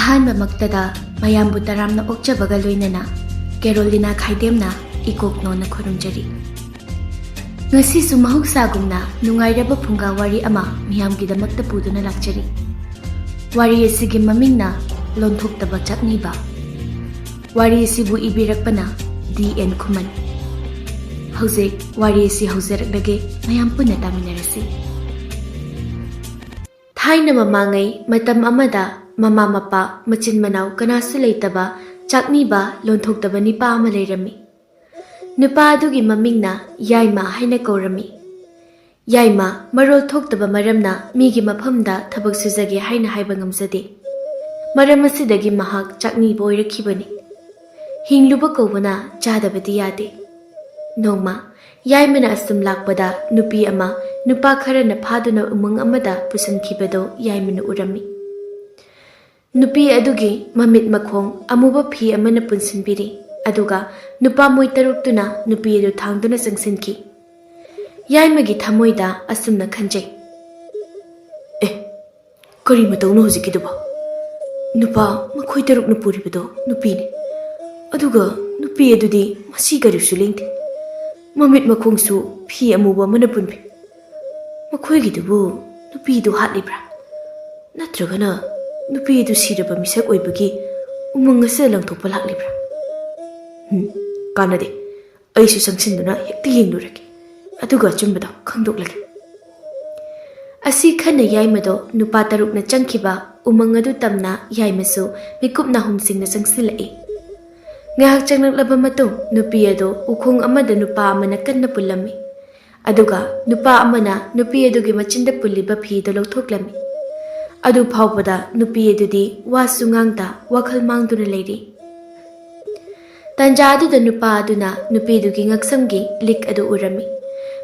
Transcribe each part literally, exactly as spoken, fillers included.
ꯑꯍꯥꯟꯕꯃꯛꯇꯗ ꯃꯌꯥꯝꯕꯨ ꯇꯔꯥꯝꯅ ꯑꯣꯛꯆꯕꯒ ꯂꯣꯏꯅꯅ ꯀꯦꯔꯣꯂꯤꯅꯥ ꯈꯥꯏꯗꯦꯝꯅ ꯏꯀꯣꯛ ꯅꯣꯟꯅ ꯈꯨꯔꯨꯝꯖꯔꯤ꯫ ꯉꯁꯤꯁꯨ ꯃꯍꯧꯁꯥꯒꯨꯝꯅ ꯅꯨꯡꯉꯥꯏꯔꯕ ꯐꯨꯡꯒꯥ ꯋꯥꯔꯤ ꯑꯃ ꯃꯤꯌꯥꯝꯒꯤꯗꯃꯛꯇ ꯄꯨꯗꯨꯅ ꯂꯥꯛꯆꯔꯤ꯫ ꯋꯥꯔꯤ ꯑꯁꯤꯒꯤ ꯃꯃꯤꯡꯅ ꯂꯣꯟꯊꯣꯛꯇꯕ ꯆꯥꯛꯅꯤꯕ꯫ ꯋꯥꯔꯤ ꯑꯁꯤꯕꯨ ꯏꯕꯤꯔꯛꯄꯅ ꯗꯤ ꯑꯦꯟ ꯈꯨꯃꯟ꯫ ꯍꯧꯖꯤꯛ ꯋꯥꯔꯤ ꯑꯁꯤ ꯍꯧꯖꯔꯛꯂꯒꯦ, ꯃꯌꯥꯝ ꯄꯨꯟꯅ ꯇꯥꯃꯤꯟꯅꯔꯁꯤ꯫ ꯊꯥꯏꯅ ꯃꯃꯥꯡꯉꯩ ꯃꯇꯝ ꯑꯃꯗ ꯃꯃꯥ ꯃꯄꯥ ꯃꯆꯤꯟ ꯃꯅꯥꯎ ꯀꯅꯥꯁꯨ ꯂꯩꯇꯕ ꯆꯥꯛꯅꯤꯕ ꯂꯣꯟꯊꯣꯛꯇꯕ ꯅꯤꯄꯥ ꯑꯃ ꯂꯩꯔꯝꯃꯤ꯫ ꯅꯨꯄꯥ ꯑꯗꯨꯒꯤ ꯃꯃꯤꯡꯅ ꯌꯥꯏꯃ ꯍꯥꯏꯅ ꯀꯧꯔꯝꯃꯤ꯫ ꯌꯥꯏꯃ ꯃꯔꯣꯜ ꯊꯣꯛꯇꯕ ꯃꯔꯝꯅ ꯃꯤꯒꯤ ꯃꯐꯝꯗ ꯊꯕꯛ ꯁꯨꯖꯒꯦ ꯍꯥꯏꯅ ꯍꯥꯏꯕ ꯉꯝꯖꯗꯦ꯫ ꯃꯔꯝ ꯑꯁꯤꯗꯒꯤ ꯃꯍꯥꯛ ꯆꯥꯛꯅꯤꯕ ꯑꯣꯏꯔꯛꯈꯤꯕꯅꯤ꯫ ꯍꯤꯡꯂꯨꯕ ꯀꯧꯕꯅ ꯆꯥꯗꯕꯗꯤ ꯌꯥꯗꯦ꯫ ꯅꯣꯡꯃ ꯌꯥꯏꯃꯅ ꯑꯁꯨꯝ ꯂꯥꯛꯄꯗ ꯅꯨꯄꯤ ꯑꯃ ꯅꯨꯄꯥ ꯈꯔꯅ ꯐꯥꯗꯨꯅ ꯎꯃꯪ ꯑꯃꯗ ꯄꯨꯁꯤꯟꯈꯤꯕꯗꯨ ꯌꯥꯏꯃꯅ ꯎꯔꯝꯃꯤ꯫ ꯅꯨꯄꯤ ꯑꯗꯨꯒꯤ ꯃꯃꯤꯠ ꯃꯈꯣꯡ ꯑꯃꯨꯕ ꯐꯤ ꯑꯃꯅ ꯄꯨꯟꯁꯤꯟꯕꯤꯔꯤ, ꯑꯗꯨꯒ ꯅꯨꯄꯥ ꯃꯣꯏ ꯇꯔꯨꯛꯇꯨꯅ ꯅꯨꯄꯤ ꯑꯗꯨ ꯊꯥꯡꯗꯨꯅ ꯆꯪꯁꯤꯟꯈꯤ꯫ ꯌꯥꯏꯃꯒꯤ ꯊꯃꯣꯏꯗ ꯑꯁꯨꯝꯅ ꯈꯟꯖꯩ, "ꯑꯦ, ꯀꯔꯤ ꯃꯇꯧꯅꯣ ꯍꯧꯖꯤꯛꯀꯤꯗꯨꯕꯣ? ꯅꯨꯄꯥ ꯃꯈꯣꯏ ꯇꯔꯨꯛꯅ ꯄꯨꯔꯤꯕꯗꯣ ꯅꯨꯄꯤꯅꯤ, ꯑꯗꯨꯒ ꯅꯨꯄꯤ ꯑꯗꯨꯗꯤ ꯃꯁꯤ ꯀꯔꯤꯁꯨ ꯂꯦꯡꯗꯦ꯫ ꯃꯃꯤꯠ ꯃꯈꯣꯡꯁꯨ ꯐꯤ ꯑꯃꯨꯕ ꯑꯃꯅ ꯄꯨꯟꯕꯤ꯫ ꯃꯈꯣꯏꯒꯤꯗꯨꯕꯨ ꯅꯨꯄꯤꯗꯨ ꯍꯥꯠꯂꯤꯕ꯭ꯔꯥ? ꯅꯠꯇ꯭ꯔꯒꯅ ꯅꯨꯄꯤ ꯑꯗꯨ ꯁꯤꯔꯕ ꯃꯤꯁꯛ ꯑꯣꯏꯕꯒꯤ ꯎꯃꯪ ꯑꯁꯤꯗ ꯂꯪꯊꯣꯛꯄ ꯂꯥꯛꯂꯤꯕ꯭ꯔꯥ? ꯎꯝ, ꯀꯥꯟꯅꯗꯦ꯫ ꯑꯩꯁꯨ ꯆꯪꯁꯤꯟꯗꯨꯅ ꯍꯦꯛꯇ ꯌꯦꯡꯂꯨꯔꯒꯦ, ꯑꯗꯨꯒ ꯑꯆꯨꯝꯕꯗꯣ ꯈꯪꯗꯣꯛꯂꯒꯦ"꯫ ꯑꯁꯤ ꯈꯟꯅ ꯌꯥꯏꯃꯗꯣ ꯅꯨꯄꯥ ꯇꯔꯨꯛꯅ ꯆꯪꯈꯤꯕ ꯎꯃꯪ ꯑꯗꯨ ꯇꯝꯅ ꯌꯥꯏꯃꯁꯨ ꯃꯤꯀꯨꯞ ꯅꯥꯍꯨꯝꯁꯤꯡꯅ ꯆꯪꯁꯤꯜꯂꯛꯏ꯫ ꯉꯥꯏꯍꯥꯛ ꯆꯪꯂꯛꯂꯕ ꯃꯇꯨꯡ ꯅꯨꯄꯤ ꯑꯗꯨ ꯎꯈꯣꯡ ꯑꯃꯗ ꯅꯨꯄꯥ ꯑꯃꯅ ꯀꯟꯅ ꯄꯨꯜꯂꯝꯃꯤ꯫ ꯑꯗꯨꯒ ꯅꯨꯄꯥ ꯑꯃꯅ ꯅꯨꯄꯤ ꯑꯗꯨꯒꯤ ꯃꯆꯤꯟꯗ ꯄꯨꯜꯂꯤꯕ ꯐꯤꯗꯨ ꯂꯧꯊꯣꯛꯂꯝꯃꯤ꯫ ꯑꯗꯨ ꯐꯥꯎꯕꯗ ꯅꯨꯄꯤ ꯑꯗꯨꯗꯤ ꯋꯥꯁꯨ ꯉꯥꯡꯗ ꯋꯥꯈꯜ ꯃꯥꯡꯗꯨꯅ ꯂꯩꯔꯤ꯫ ꯇꯥꯟꯖꯥ ꯑꯗꯨꯗ ꯅꯨꯄꯥ ꯑꯗꯨꯅ ꯅꯨꯄꯤꯗꯨꯒꯤ ꯉꯛꯁꯝꯒꯤ ꯂꯤꯛ ꯑꯗꯨ ꯎꯔꯝꯃꯤ꯫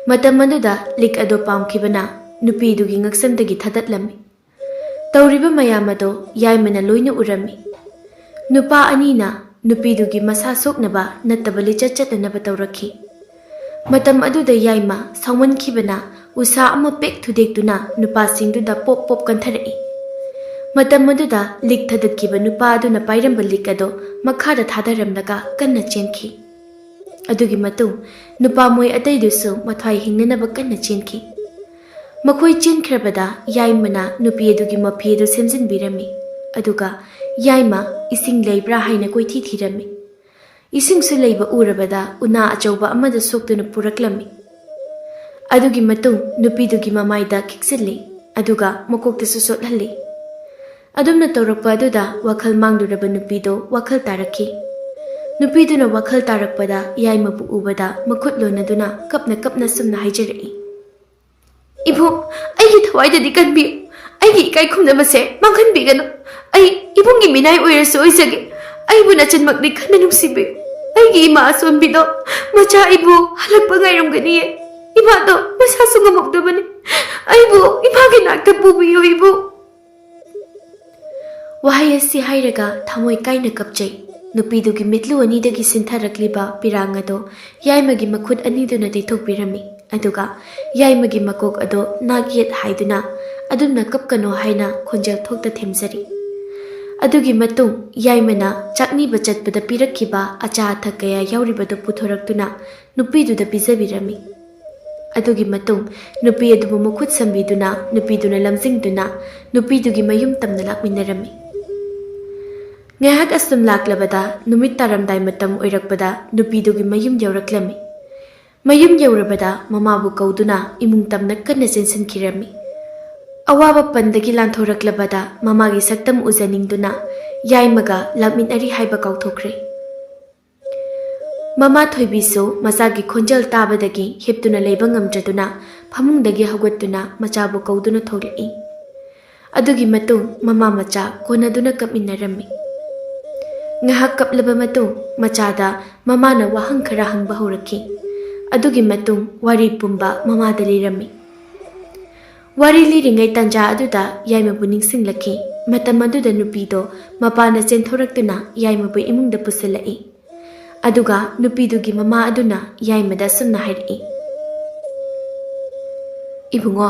ꯃꯇꯝ ꯑꯗꯨꯗ ꯂꯤꯛ ꯑꯗꯨ ꯄꯥꯝꯈꯤꯕꯅ ꯅꯨꯄꯤꯗꯨꯒꯤ ꯉꯛꯁꯝꯗꯒꯤ ꯊꯥꯗꯠꯂꯝꯃꯤ꯫ ꯇꯧꯔꯤꯕ ꯃꯌꯥꯝ ꯑꯗꯨ ꯌꯥꯏꯃꯅ ꯂꯣꯏꯅ ꯎꯔꯝꯃꯤ꯫ ꯅꯨꯄꯥ ꯑꯅꯤꯅ ꯅꯨꯄꯤꯗꯨꯒꯤ ꯃꯁꯥ ꯁꯣꯛꯅꯕ ꯅꯠꯇꯕ ꯂꯤꯆꯠ ꯆꯠꯅꯅꯕ ꯇꯧꯔꯛꯈꯤ꯫ ꯃꯇꯝ ꯑꯗꯨꯗ ꯌꯥꯏꯃ ꯁꯥꯎꯃꯟꯈꯤꯕꯅ ꯎꯁꯥ ꯑꯃ ꯄꯦꯛ ꯊꯨꯗꯦꯛꯇꯨꯅ ꯅꯨꯄꯥꯁꯤꯡꯗꯨꯗ ꯄꯣꯞ ꯄꯣꯞ ꯀꯟꯊꯔꯛꯏ꯫ ꯃꯇꯝ ꯑꯗꯨꯗ ꯂꯤꯛ ꯊꯥꯗꯠꯈꯤꯕ ꯅꯨꯄꯥ ꯑꯗꯨꯅ ꯄꯥꯏꯔꯝꯕ ꯂꯤꯛ ꯑꯗꯨ ꯃꯈꯥꯗ ꯊꯥꯗꯔꯝꯂꯒ ꯀꯟꯅ ꯆꯦꯟꯈꯤ꯫ ꯑꯗꯨꯒꯤ ꯃꯇꯨꯡ ꯅꯨꯄꯥ ꯃꯣꯏ ꯑꯇꯩꯗꯨꯁꯨ ꯃꯊ꯭ꯋꯥꯏ ꯍꯤꯡꯅꯅꯕ ꯀꯟꯅ ꯆꯦꯟꯈꯤ꯫ ꯃꯈꯣꯏ ꯆꯦꯟꯈ꯭ꯔꯕꯗ ꯌꯥꯏꯃꯅ ꯅꯨꯄꯤ ꯑꯗꯨꯒꯤ ꯃꯐꯤ ꯑꯗꯨ ꯁꯦꯝꯖꯤꯟꯕꯤꯔꯝꯃꯤ꯫ ꯑꯗꯨꯒ ꯌꯥꯏꯃ ꯏꯁꯤꯡ ꯂꯩꯕ꯭ꯔꯥ ꯍꯥꯏꯅ ꯀꯣꯏꯊꯤ ꯊꯤꯔꯝꯃꯤ꯫ ꯏꯁꯤꯡꯁꯨ ꯂꯩꯕ ꯎꯔꯕꯗ ꯎꯅꯥ ꯑꯆꯧꯕ ꯑꯃꯗ ꯁꯣꯛꯇꯨꯅ ꯄꯨꯔꯛꯂꯝꯃꯤ꯫ ꯑꯗꯨꯒꯤ ꯃꯇꯨꯡ ꯅꯨꯄꯤꯗꯨꯒꯤ ꯃꯃꯥꯏꯗ ꯈꯤꯛꯆꯤꯜꯂꯤ, ꯑꯗꯨꯒ ꯃꯀꯣꯛꯇꯁꯨ ꯁꯣꯠꯍꯜꯂꯤ꯫ ꯑꯗꯨꯝꯅ ꯇꯧꯔꯛꯄ ꯑꯗꯨꯗ ꯋꯥꯈꯜ ꯃꯥꯡꯂꯨꯔꯕ ꯅꯨꯄꯤꯗꯣ ꯋꯥꯈꯜ ꯇꯥꯔꯛꯈꯤ꯫ ꯅꯨꯄꯤꯗꯨꯅ ꯋꯥꯈꯜ ꯇꯥꯔꯛꯄꯗ ꯌꯥꯏꯃꯕꯨ ꯎꯕꯗ ꯃꯈꯨꯠ ꯂꯣꯟꯅꯗꯨꯅ ꯀꯞꯅ ꯀꯞꯅ ꯁꯨꯝꯅ ꯍꯥꯏꯖꯔꯛꯏ, "ꯏꯕꯨꯡ, ꯑꯩꯒꯤ ꯊꯋꯥꯏꯗꯗꯤ ꯀꯟꯕꯤꯌꯨ꯫ ꯑꯩꯒꯤ ꯏꯀꯥꯏ ꯈꯨꯝꯅꯕꯁꯦ ꯃꯥꯡꯍꯟꯕꯤꯒꯅꯨ꯫ ꯑꯩ ꯏꯕꯨꯡꯒꯤ ꯃꯤꯅꯥꯏ ꯑꯣꯏꯔꯁꯨ ꯑꯣꯏꯖꯒꯦ꯫ ꯑꯩꯕꯨ ꯅꯆꯟꯃꯛꯅꯤ ꯈꯟꯅ ꯅꯨꯡꯁꯤꯕꯤꯌꯨ꯫ ꯑꯩꯒꯤ ꯏꯃꯥ ꯑꯁꯣꯟꯕꯤꯗꯣ ꯃꯆꯥ ꯑꯩꯕꯨ ꯍꯜꯂꯛꯄ ꯉꯥꯏꯔꯝꯒꯅꯤꯌꯦ꯫ ꯏꯃꯥꯗꯣ ꯃꯁꯥꯁꯨ ꯉꯝꯃꯛꯇꯕꯅꯤ꯫ ꯑꯩꯕꯨ ꯏꯃꯥꯒꯤ ꯅꯥꯛꯇ ꯄꯨꯕꯤꯌꯨ ꯏꯕꯨꯡ꯫" ꯋꯥꯍꯩ ꯑꯁꯤ ꯍꯥꯏꯔꯒ ꯊꯃꯣꯏ ꯀꯥꯏꯅ ꯀꯞꯆꯩ꯫ ꯅꯨꯄꯤꯗꯨꯒꯤ ꯃꯤꯠꯂꯨ ꯑꯅꯤꯗꯒꯤ ꯁꯤꯟꯊꯔꯛꯂꯤꯕ ꯄꯤꯔꯥꯡ ꯑꯗꯣ ꯌꯥꯏꯃꯒꯤ ꯃꯈꯨꯠ ꯑꯅꯤꯗꯨꯅ ꯇꯩꯊꯣꯛꯄꯤꯔꯝꯃꯤ꯫ ꯑꯗꯨꯒ ꯌꯥꯏꯃꯒꯤ ꯃꯀꯣꯛ ꯑꯗꯣ ꯅꯥꯛ ꯌꯦꯠ ꯍꯥꯏꯗꯨꯅ ꯑꯗꯨꯝꯅ ꯀꯞꯀꯅꯣ ꯍꯥꯏꯅ ꯈꯣꯟꯖꯦꯜ ꯊꯣꯛꯇ ꯊꯦꯝꯖꯔꯤ꯫ ꯑꯗꯨꯒꯤ ꯃꯇꯨꯡ ꯌꯥꯏꯃꯅ ꯆꯥꯛꯅꯤꯕ ꯆꯠꯄꯗ ꯄꯤꯔꯛꯈꯤꯕ ꯑꯆꯥ ꯑꯊꯛ ꯀꯌꯥ ꯌꯥꯎꯔꯤꯕꯗꯨ ꯄꯨꯊꯣꯔꯛꯇꯨꯅ ꯅꯨꯄꯤꯗꯨꯗ ꯄꯤꯖꯕꯤꯔꯝꯃꯤ꯫ ꯑꯗꯨꯒꯤ ꯃꯇꯨꯡ ꯅꯨꯄꯤ ꯑꯗꯨꯕꯨ ꯃꯈꯨꯠ ꯁꯝꯕꯤꯗꯨꯅ ꯅꯨꯄꯤꯗꯨꯅ ꯂꯝꯖꯤꯡꯗꯨꯅ ꯅꯨꯄꯤꯗꯨꯒꯤ ꯃꯌꯨꯝ ꯇꯝꯅ ꯂꯥꯛꯃꯤꯟꯅꯔꯝꯃꯤ꯫ ꯉꯥꯏꯍꯥꯛ ꯑꯁꯨꯝ ꯂꯥꯛꯂꯕꯗ ꯅꯨꯃꯤꯠ ꯇꯥꯔꯝꯗꯥꯏ ꯃꯇꯝ ꯑꯣꯏꯔꯛꯄꯗ ꯅꯨꯄꯤꯗꯨꯒꯤ ꯃꯌꯨꯝ ꯌꯧꯔꯛꯂꯝꯃꯤ꯫ ꯃꯌꯨꯝ ꯌꯧꯔꯕꯗ ꯃꯃꯥꯕꯨ ꯀꯧꯗꯨꯅ ꯏꯃꯨꯡ ꯇꯝꯅ ꯀꯟꯅ ꯆꯦꯟꯁꯤꯟꯈꯤꯔꯝꯃꯤ꯫ ꯑꯋꯥꯕ ꯄꯟꯗꯒꯤ ꯂꯥꯟꯊꯣꯔꯛꯂꯕꯗ ꯃꯃꯥꯒꯤ ꯁꯛꯇꯝ ꯎꯖꯅꯤꯡꯗꯨꯅ ꯌꯥꯏꯃꯒ ꯂꯥꯛꯃꯤꯟꯅꯔꯤ ꯍꯥꯏꯕ ꯀꯥꯎꯊꯣꯛꯈ꯭ꯔꯦ꯫ ꯃꯃꯥ ꯊꯣꯏꯕꯤꯁꯨ ꯃꯆꯥꯒꯤ ꯈꯣꯟꯖꯦꯜ ꯇꯥꯕꯗꯒꯤ ꯍꯤꯞꯇꯨꯅ ꯂꯩꯕ ꯉꯝꯗ꯭ꯔꯗꯨꯅ ꯐꯃꯨꯡꯗꯒꯤ ꯍꯧꯒꯠꯇꯨꯅ ꯃꯆꯥꯕꯨ ꯀꯧꯗꯨꯅ ꯊꯣꯛꯂꯛꯏ꯫ ꯑꯗꯨꯒꯤ ꯃꯇꯨꯡ ꯃꯃꯥ ꯃꯆꯥ ꯀꯣꯟꯅꯗꯨꯅ ꯀꯞꯃꯤꯟꯅꯔꯝꯃꯤ꯫ ꯉꯥꯏꯍꯥꯛ ꯀꯞꯂꯕ ꯃꯇꯨꯡ ꯃꯆꯥꯗ ꯃꯃꯥꯅ ꯋꯥꯍꯪ ꯈꯔ ꯍꯪꯕ ꯍꯧꯔꯛꯈꯤ꯫ ꯑꯗꯨꯒꯤ ꯃꯇꯨꯡ ꯋꯥꯔꯤ ꯄꯨꯝꯕ ꯃꯃꯥꯗ ꯂꯤꯔꯝꯃꯤ꯫ ꯋꯥꯔꯤ ꯂꯤꯔꯤꯉꯩ ꯇꯥꯟꯖꯥ ꯑꯗꯨꯗ ꯌꯥꯏꯃꯕꯨ ꯅꯤꯡꯁꯤꯡꯂꯛꯈꯤ꯫ ꯃꯇꯝ ꯑꯗꯨꯗ ꯅꯨꯄꯤꯗꯣ ꯃꯄꯥꯅ ꯆꯦꯟꯊꯣꯔꯛꯇꯨꯅ ꯌꯥꯏꯃꯕꯨ ꯏꯃꯨꯡꯗ ꯄꯨꯁꯤꯜꯂꯛꯏ꯫ ꯑꯗꯨꯒ ꯅꯨꯄꯤꯗꯨꯒꯤ ꯃꯃꯥ ꯑꯗꯨꯅ ꯌꯥꯏꯃꯗ ꯑꯁꯨꯝꯅ ꯍꯥꯏꯔꯛꯏ, "ꯏꯕꯨꯡꯉꯣ,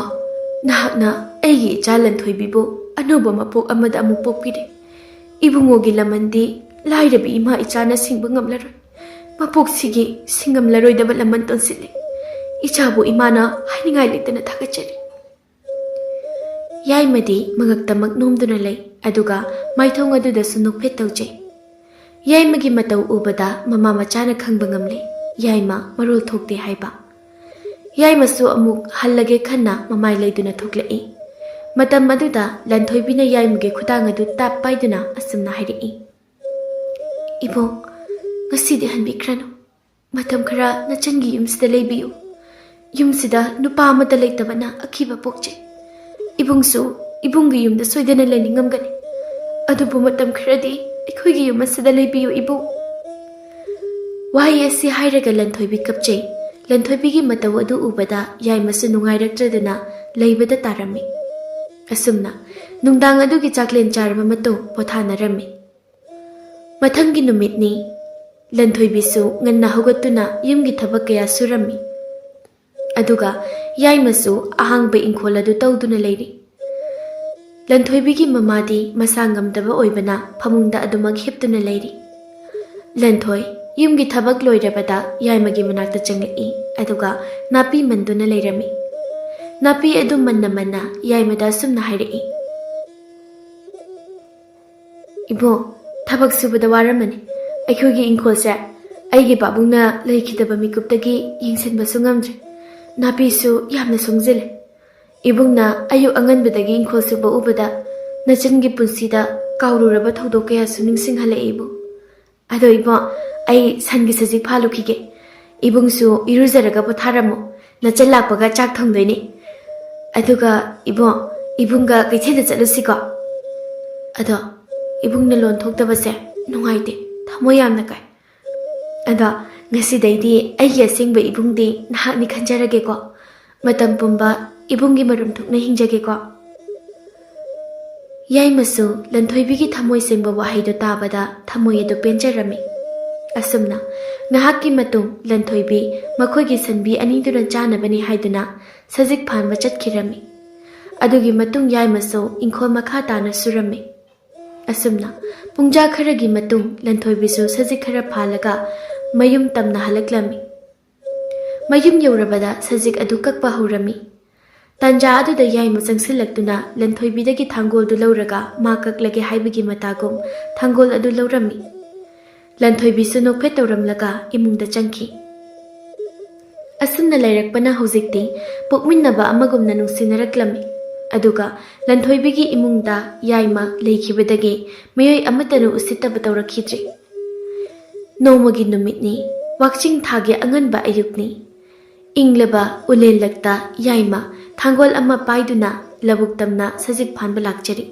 ꯅꯍꯥꯛꯅ ꯑꯩꯒꯤ ꯏꯆꯥ ꯂꯟꯊꯣꯏꯕꯤꯕꯨ ꯑꯅꯧꯕ ꯃꯄꯣꯛ ꯑꯃꯗ ꯑꯃꯨꯛ ꯄꯣꯛꯄꯤꯔꯦ꯫ ꯏꯕꯨꯡꯉꯣꯒꯤ ꯂꯃꯟꯗꯤ ꯂꯥꯏꯔꯕꯤ ꯏꯃꯥ ꯏꯆꯥꯅ ꯁꯤꯡꯕ ꯉꯝꯂꯔꯣꯏ꯫ ꯃꯄꯣꯛꯁꯤꯒꯤ ꯁꯤꯡꯉꯝꯂꯔꯣꯏꯗꯕ ꯂꯃꯟ ꯇꯣꯟꯁꯤꯜꯂꯦ꯫ ꯏꯆꯥꯕꯨ ꯏꯃꯥꯅ ꯍꯥꯏꯅꯤꯡꯉꯥꯏ ꯂꯩꯇꯅ ꯊꯥꯒꯠꯆꯔꯤ꯫ ꯌꯥꯏꯃꯗꯤ ꯃꯉꯛꯇꯃꯛ ꯅꯣꯝꯗꯨꯅ ꯂꯩ, ꯑꯗꯨꯒ ꯃꯥꯏꯊꯣꯡ ꯑꯗꯨꯗꯁꯨ ꯅꯣꯛꯐꯦꯠ ꯇꯧꯖꯩ꯫ ꯌꯥꯏꯃꯒꯤ ꯃꯇꯧ ꯎꯕꯗ ꯃꯃꯥ ꯃꯆꯥꯅ ꯈꯪꯕ ꯉꯝꯂꯦ, ꯌꯥꯏꯃ ꯃꯔꯣꯜ ꯊꯣꯛꯇꯦ ꯍꯥꯏꯕ꯫ ꯌꯥꯏꯃꯁꯨ ꯑꯃꯨꯛ ꯍꯜꯂꯒꯦ ꯈꯟꯅ ꯃꯃꯥꯏ ꯂꯩꯗꯨꯅ ꯊꯣꯛꯂꯛꯏ꯫ ꯃꯇꯝ ꯑꯗꯨꯗ ꯂꯟꯊꯣꯏꯕꯤꯅ ꯌꯥꯏꯃꯒꯤ ꯈꯨꯗꯥꯡ ꯑꯗꯨ ꯇꯥꯞ ꯄꯥꯏꯗꯨꯅ ꯑꯁꯨꯝꯅ ꯍꯥꯏꯔꯛꯏ, "ꯏꯕꯨꯡ, ꯉꯁꯤꯗꯤ ꯍꯟꯕꯤꯈ꯭ꯔꯅꯨ꯫ ꯃꯇꯝ ꯈꯔ ꯅꯆꯟꯒꯤ ꯌꯨꯝꯁꯤꯗ ꯂꯩꯕꯤꯌꯨ꯫ ꯌꯨꯝꯁꯤꯗ ꯅꯨꯄꯥ ꯑꯃꯠꯇ ꯂꯩꯇꯕꯅ ꯑꯀꯤꯕ ꯄꯣꯛꯆꯩ꯫ ꯏꯕꯨꯡꯁꯨ ꯏꯕꯨꯡꯒꯤ ꯌꯨꯝꯗ ꯁꯣꯏꯗꯅ ꯂꯩꯅꯤꯡꯉꯝꯒꯅꯤ꯫ ꯑꯗꯨꯕꯨ ꯃꯇꯝ ꯈꯔꯗꯤ ꯑꯩꯈꯣꯏꯒꯤ ꯌꯨꯝ ꯑꯁꯤꯗ ꯂꯩꯕꯤꯌꯨ, ꯏꯕꯨꯡ"꯫ ꯋꯥꯍꯩ ꯑꯁꯤ ꯍꯥꯏꯔꯒ ꯂꯟꯊꯣꯏꯕꯤ ꯀꯞꯆꯩ꯫ ꯂꯟꯊꯣꯏꯕꯤꯒꯤ ꯃꯇꯧ ꯑꯗꯨ ꯎꯕꯗ ꯌꯥꯏꯃꯁꯨ ꯅꯨꯡꯉꯥꯏꯔꯛꯇ꯭ꯔꯗꯨꯅ ꯂꯩꯕꯗ ꯇꯥꯔꯝꯃꯤ꯫ ꯑꯁꯨꯝꯅ ꯅꯨꯡꯗꯥꯡ ꯑꯗꯨꯒꯤ ꯆꯥꯛꯂꯦꯟ ꯆꯥꯔꯕ ꯃꯇꯨꯡ ꯄꯣꯊꯥꯅꯔꯝꯃꯤ꯫ ꯃꯊꯪꯒꯤ ꯅꯨꯃꯤꯠꯅꯤ꯫ ꯂꯟꯊꯣꯏꯕꯤꯁꯨ ꯉꯟꯅ ꯍꯧꯒꯠꯇꯨꯅ ꯌꯨꯝꯒꯤ ꯊꯕꯛ ꯀꯌꯥ ꯁꯨꯔꯝꯃꯤ꯫ ꯑꯗꯨꯒ ꯌꯥꯏꯃꯁꯨ ꯑꯍꯥꯡꯕ ꯏꯪꯈꯣꯜ ꯑꯗꯨ ꯇꯧꯗꯨꯅ ꯂꯩꯔꯤ꯫ ꯂꯟꯊꯣꯏꯕꯤꯒꯤ ꯃꯃꯥꯗꯤ ꯃꯁꯥ ꯉꯝꯗꯕ ꯑꯣꯏꯕꯅ ꯐꯃꯨꯡꯗ ꯑꯗꯨꯃꯛ ꯍꯤꯞꯇꯨꯅ ꯂꯩꯔꯤ꯫ ꯂꯟꯊꯣꯏ ꯌꯨꯝꯒꯤ ꯊꯕꯛ ꯂꯣꯏꯔꯕꯗ ꯌꯥꯏꯃꯒꯤ ꯃꯅꯥꯛꯇ ꯆꯪꯂꯛꯏ, ꯑꯗꯨꯒ ꯅꯥꯄꯤ ꯃꯟꯗꯨꯅ ꯂꯩꯔꯝꯃꯤ꯫ ꯅꯥꯄꯤ ꯑꯗꯨ ꯃꯟꯅ ꯃꯟꯅ ꯌꯥꯏꯃꯗ ꯑꯁꯨꯝꯅ ꯍꯥꯏꯔꯛꯏ, "ꯏꯕꯣ, ꯊꯕꯛ ꯁꯨꯕꯗ ꯋꯥꯔꯝꯃꯅꯤ꯫ ꯑꯩꯈꯣꯏꯒꯤ ꯏꯪꯈꯣꯜꯁꯦ ꯑꯩꯒꯤ ꯄꯥꯕꯨꯡꯅ ꯂꯩꯈꯤꯗꯕ ꯃꯤꯀꯨꯞꯇꯒꯤ ꯌꯦꯡꯁꯤꯟꯕꯁꯨ ꯉꯝꯗ꯭ꯔꯦ꯫ ꯅꯥꯄꯤꯁꯨ ꯌꯥꯝꯅ ꯁꯣꯡꯖꯤꯜꯂꯦ꯫ ꯏꯕꯨꯡꯅ ꯑꯌꯨꯛ ꯑꯉꯟꯕꯗꯒꯤ ꯏꯪꯈꯣꯜ ꯁꯨꯕ ꯎꯕꯗ ꯅꯆꯟꯒꯤ ꯄꯨꯟꯁꯤꯗ ꯀꯥꯎꯔꯨꯔꯕ ꯊꯧꯗꯣꯛ ꯀꯌꯥꯁꯨ ꯅꯤꯡꯁꯤꯡꯍꯜꯂꯛꯑꯦ, ꯏꯕꯨꯡ꯫ ꯑꯗꯣ ꯏꯕꯣ, ꯑꯩ ꯁꯟꯒꯤ ꯁꯖꯤꯛ ꯐꯥꯜꯂꯨꯈꯤꯒꯦ꯫ ꯏꯕꯨꯡꯁꯨ ꯏꯔꯨꯖꯔꯒ ꯄꯣꯊꯥꯔꯝꯃꯣ꯫ ꯅꯆꯟ ꯂꯥꯛꯄꯒ ꯆꯥꯛ ꯊꯣꯡꯗꯣꯏꯅꯤ꯫ ꯑꯗꯨꯒ ꯏꯕꯣ, ꯏꯕꯨꯡꯒ ꯀꯩꯊꯦꯜꯗ ꯆꯠꯂꯨꯁꯤꯀꯣ꯫ ꯑꯗꯣ ꯏꯕꯨꯡꯅ ꯂꯣꯟ ꯊꯣꯛꯇꯕꯁꯦ ꯅꯨꯡꯉꯥꯏꯇꯦ, ꯊꯃꯣꯏ ꯌꯥꯝꯅ ꯀꯥꯏ꯫ ꯑꯗꯣ ꯉꯁꯤꯗꯩꯗꯤ ꯑꯩꯒꯤ ꯑꯁꯦꯡꯕ ꯏꯕꯨꯡꯗꯤ ꯅꯍꯥꯛꯅꯤ ꯈꯟꯖꯔꯒꯦꯀꯣ꯫ ꯃꯇꯝ ꯄꯨꯝꯕ ꯏꯕꯨꯡꯒꯤ ꯃꯔꯨꯝ ꯊꯣꯛꯅ ꯍꯤꯡꯖꯒꯦꯀꯣ"꯫ ꯌꯥꯏꯃꯁꯨ ꯂꯟꯊꯣꯏꯕꯤꯒꯤ ꯊꯃꯣꯏ ꯁꯦꯡꯕ ꯋꯥꯍꯩꯗꯨ ꯇꯥꯕꯗ ꯊꯃꯣꯏ ꯑꯗꯨ ꯄꯦꯟꯖꯔꯝꯃꯤ꯫ ꯑꯁꯨꯝꯅ ꯉꯥꯏꯍꯥꯛꯀꯤ ꯃꯇꯨꯡ ꯂꯟꯊꯣꯏꯕꯤ ꯃꯈꯣꯏꯒꯤ ꯁꯟꯕꯤ ꯑꯅꯤꯗꯨꯅ ꯆꯥꯅꯕꯅꯤ ꯍꯥꯏꯗꯨꯅ ꯁꯖꯤꯛ ꯐꯥꯟꯕ ꯆꯠꯈꯤꯔꯝꯃꯤ꯫ ꯑꯗꯨꯒꯤ ꯃꯇꯨꯡ ꯌꯥꯏꯃꯁꯨ ꯏꯪꯈꯣꯜ ꯃꯈꯥ ꯇꯥꯅ ꯁꯨꯔꯝꯃꯤ꯫ ꯑꯁꯨꯝꯅ ꯄꯨꯡꯖꯥ ꯈꯔꯒꯤ ꯃꯇꯨꯡ ꯂꯟꯊꯣꯏꯕꯤꯁꯨ ꯁꯖꯤꯛ ꯈꯔ ꯐꯥꯜꯂꯒ ꯃꯌꯨꯝ ꯇꯝꯅ ꯍꯜꯂꯛꯂꯝꯃꯤ꯫ ꯃꯌꯨꯝ ꯌꯧꯔꯕꯗ ꯁꯖꯤꯛ ꯑꯗꯨ ꯀꯛꯄ ꯍꯧꯔꯝꯃꯤ꯫ ꯇꯥꯟꯖꯥ ꯑꯗꯨꯗ ꯌꯥꯏꯃ ꯆꯪꯁꯤꯜꯂꯛꯇꯨꯅ ꯂꯟꯊꯣꯏꯕꯤꯗꯒꯤ ꯊꯥꯡꯒꯣꯜꯗꯨ ꯂꯧꯔꯒ ꯃꯥ ꯀꯛꯂꯒꯦ ꯍꯥꯏꯕꯒꯤ ꯃꯇꯥꯒꯨꯝ ꯊꯥꯡꯒꯣꯜ ꯑꯗꯨ ꯂꯧꯔꯝꯃꯤ꯫ ꯂꯟꯊꯣꯏꯕꯤꯁꯨ ꯅꯣꯛꯐꯦꯠ ꯇꯧꯔꯝꯂꯒ ꯏꯃꯨꯡꯗ ꯆꯪꯈꯤ꯫ ꯑꯁꯨꯝꯅ ꯂꯩꯔꯛꯄꯅ ꯍꯧꯖꯤꯛꯇꯤ ꯄꯣꯛꯃꯤꯟꯅꯕ ꯑꯃꯒꯨꯝꯅ ꯅꯨꯡꯁꯤꯅꯔꯛꯂꯝꯃꯤ꯫ ꯑꯗꯨꯒ ꯂꯟꯊꯣꯏꯕꯤꯒꯤ ꯏꯃꯨꯡꯗ ꯌꯥꯏꯃ ꯂꯩꯈꯤꯕꯗꯒꯤ ꯃꯤꯑꯣꯏ ꯑꯃꯠꯇꯅ ꯎꯁꯤꯠꯇꯕ ꯇꯧꯔꯛꯈꯤꯗ꯭ꯔꯤ꯫ ꯅꯣꯡꯃꯒꯤ ꯅꯨꯃꯤꯠꯅꯤ, ꯋꯥꯛꯆꯤꯡ ꯊꯥꯒꯤ ꯑꯉꯟꯕ ꯑꯌꯨꯛꯅꯤ꯫ ꯏꯪꯂꯕ ꯎꯂꯦꯟꯂꯛꯇ ꯌꯥꯏꯃ ꯊꯥꯡꯒꯣꯜ ꯑꯃ ꯄꯥꯏꯗꯨꯅ ꯂꯧꯕꯨꯛ ꯇꯝꯅ ꯁꯖꯤꯛ ꯐꯥꯟꯕ ꯂꯥꯛꯆꯔꯤ꯫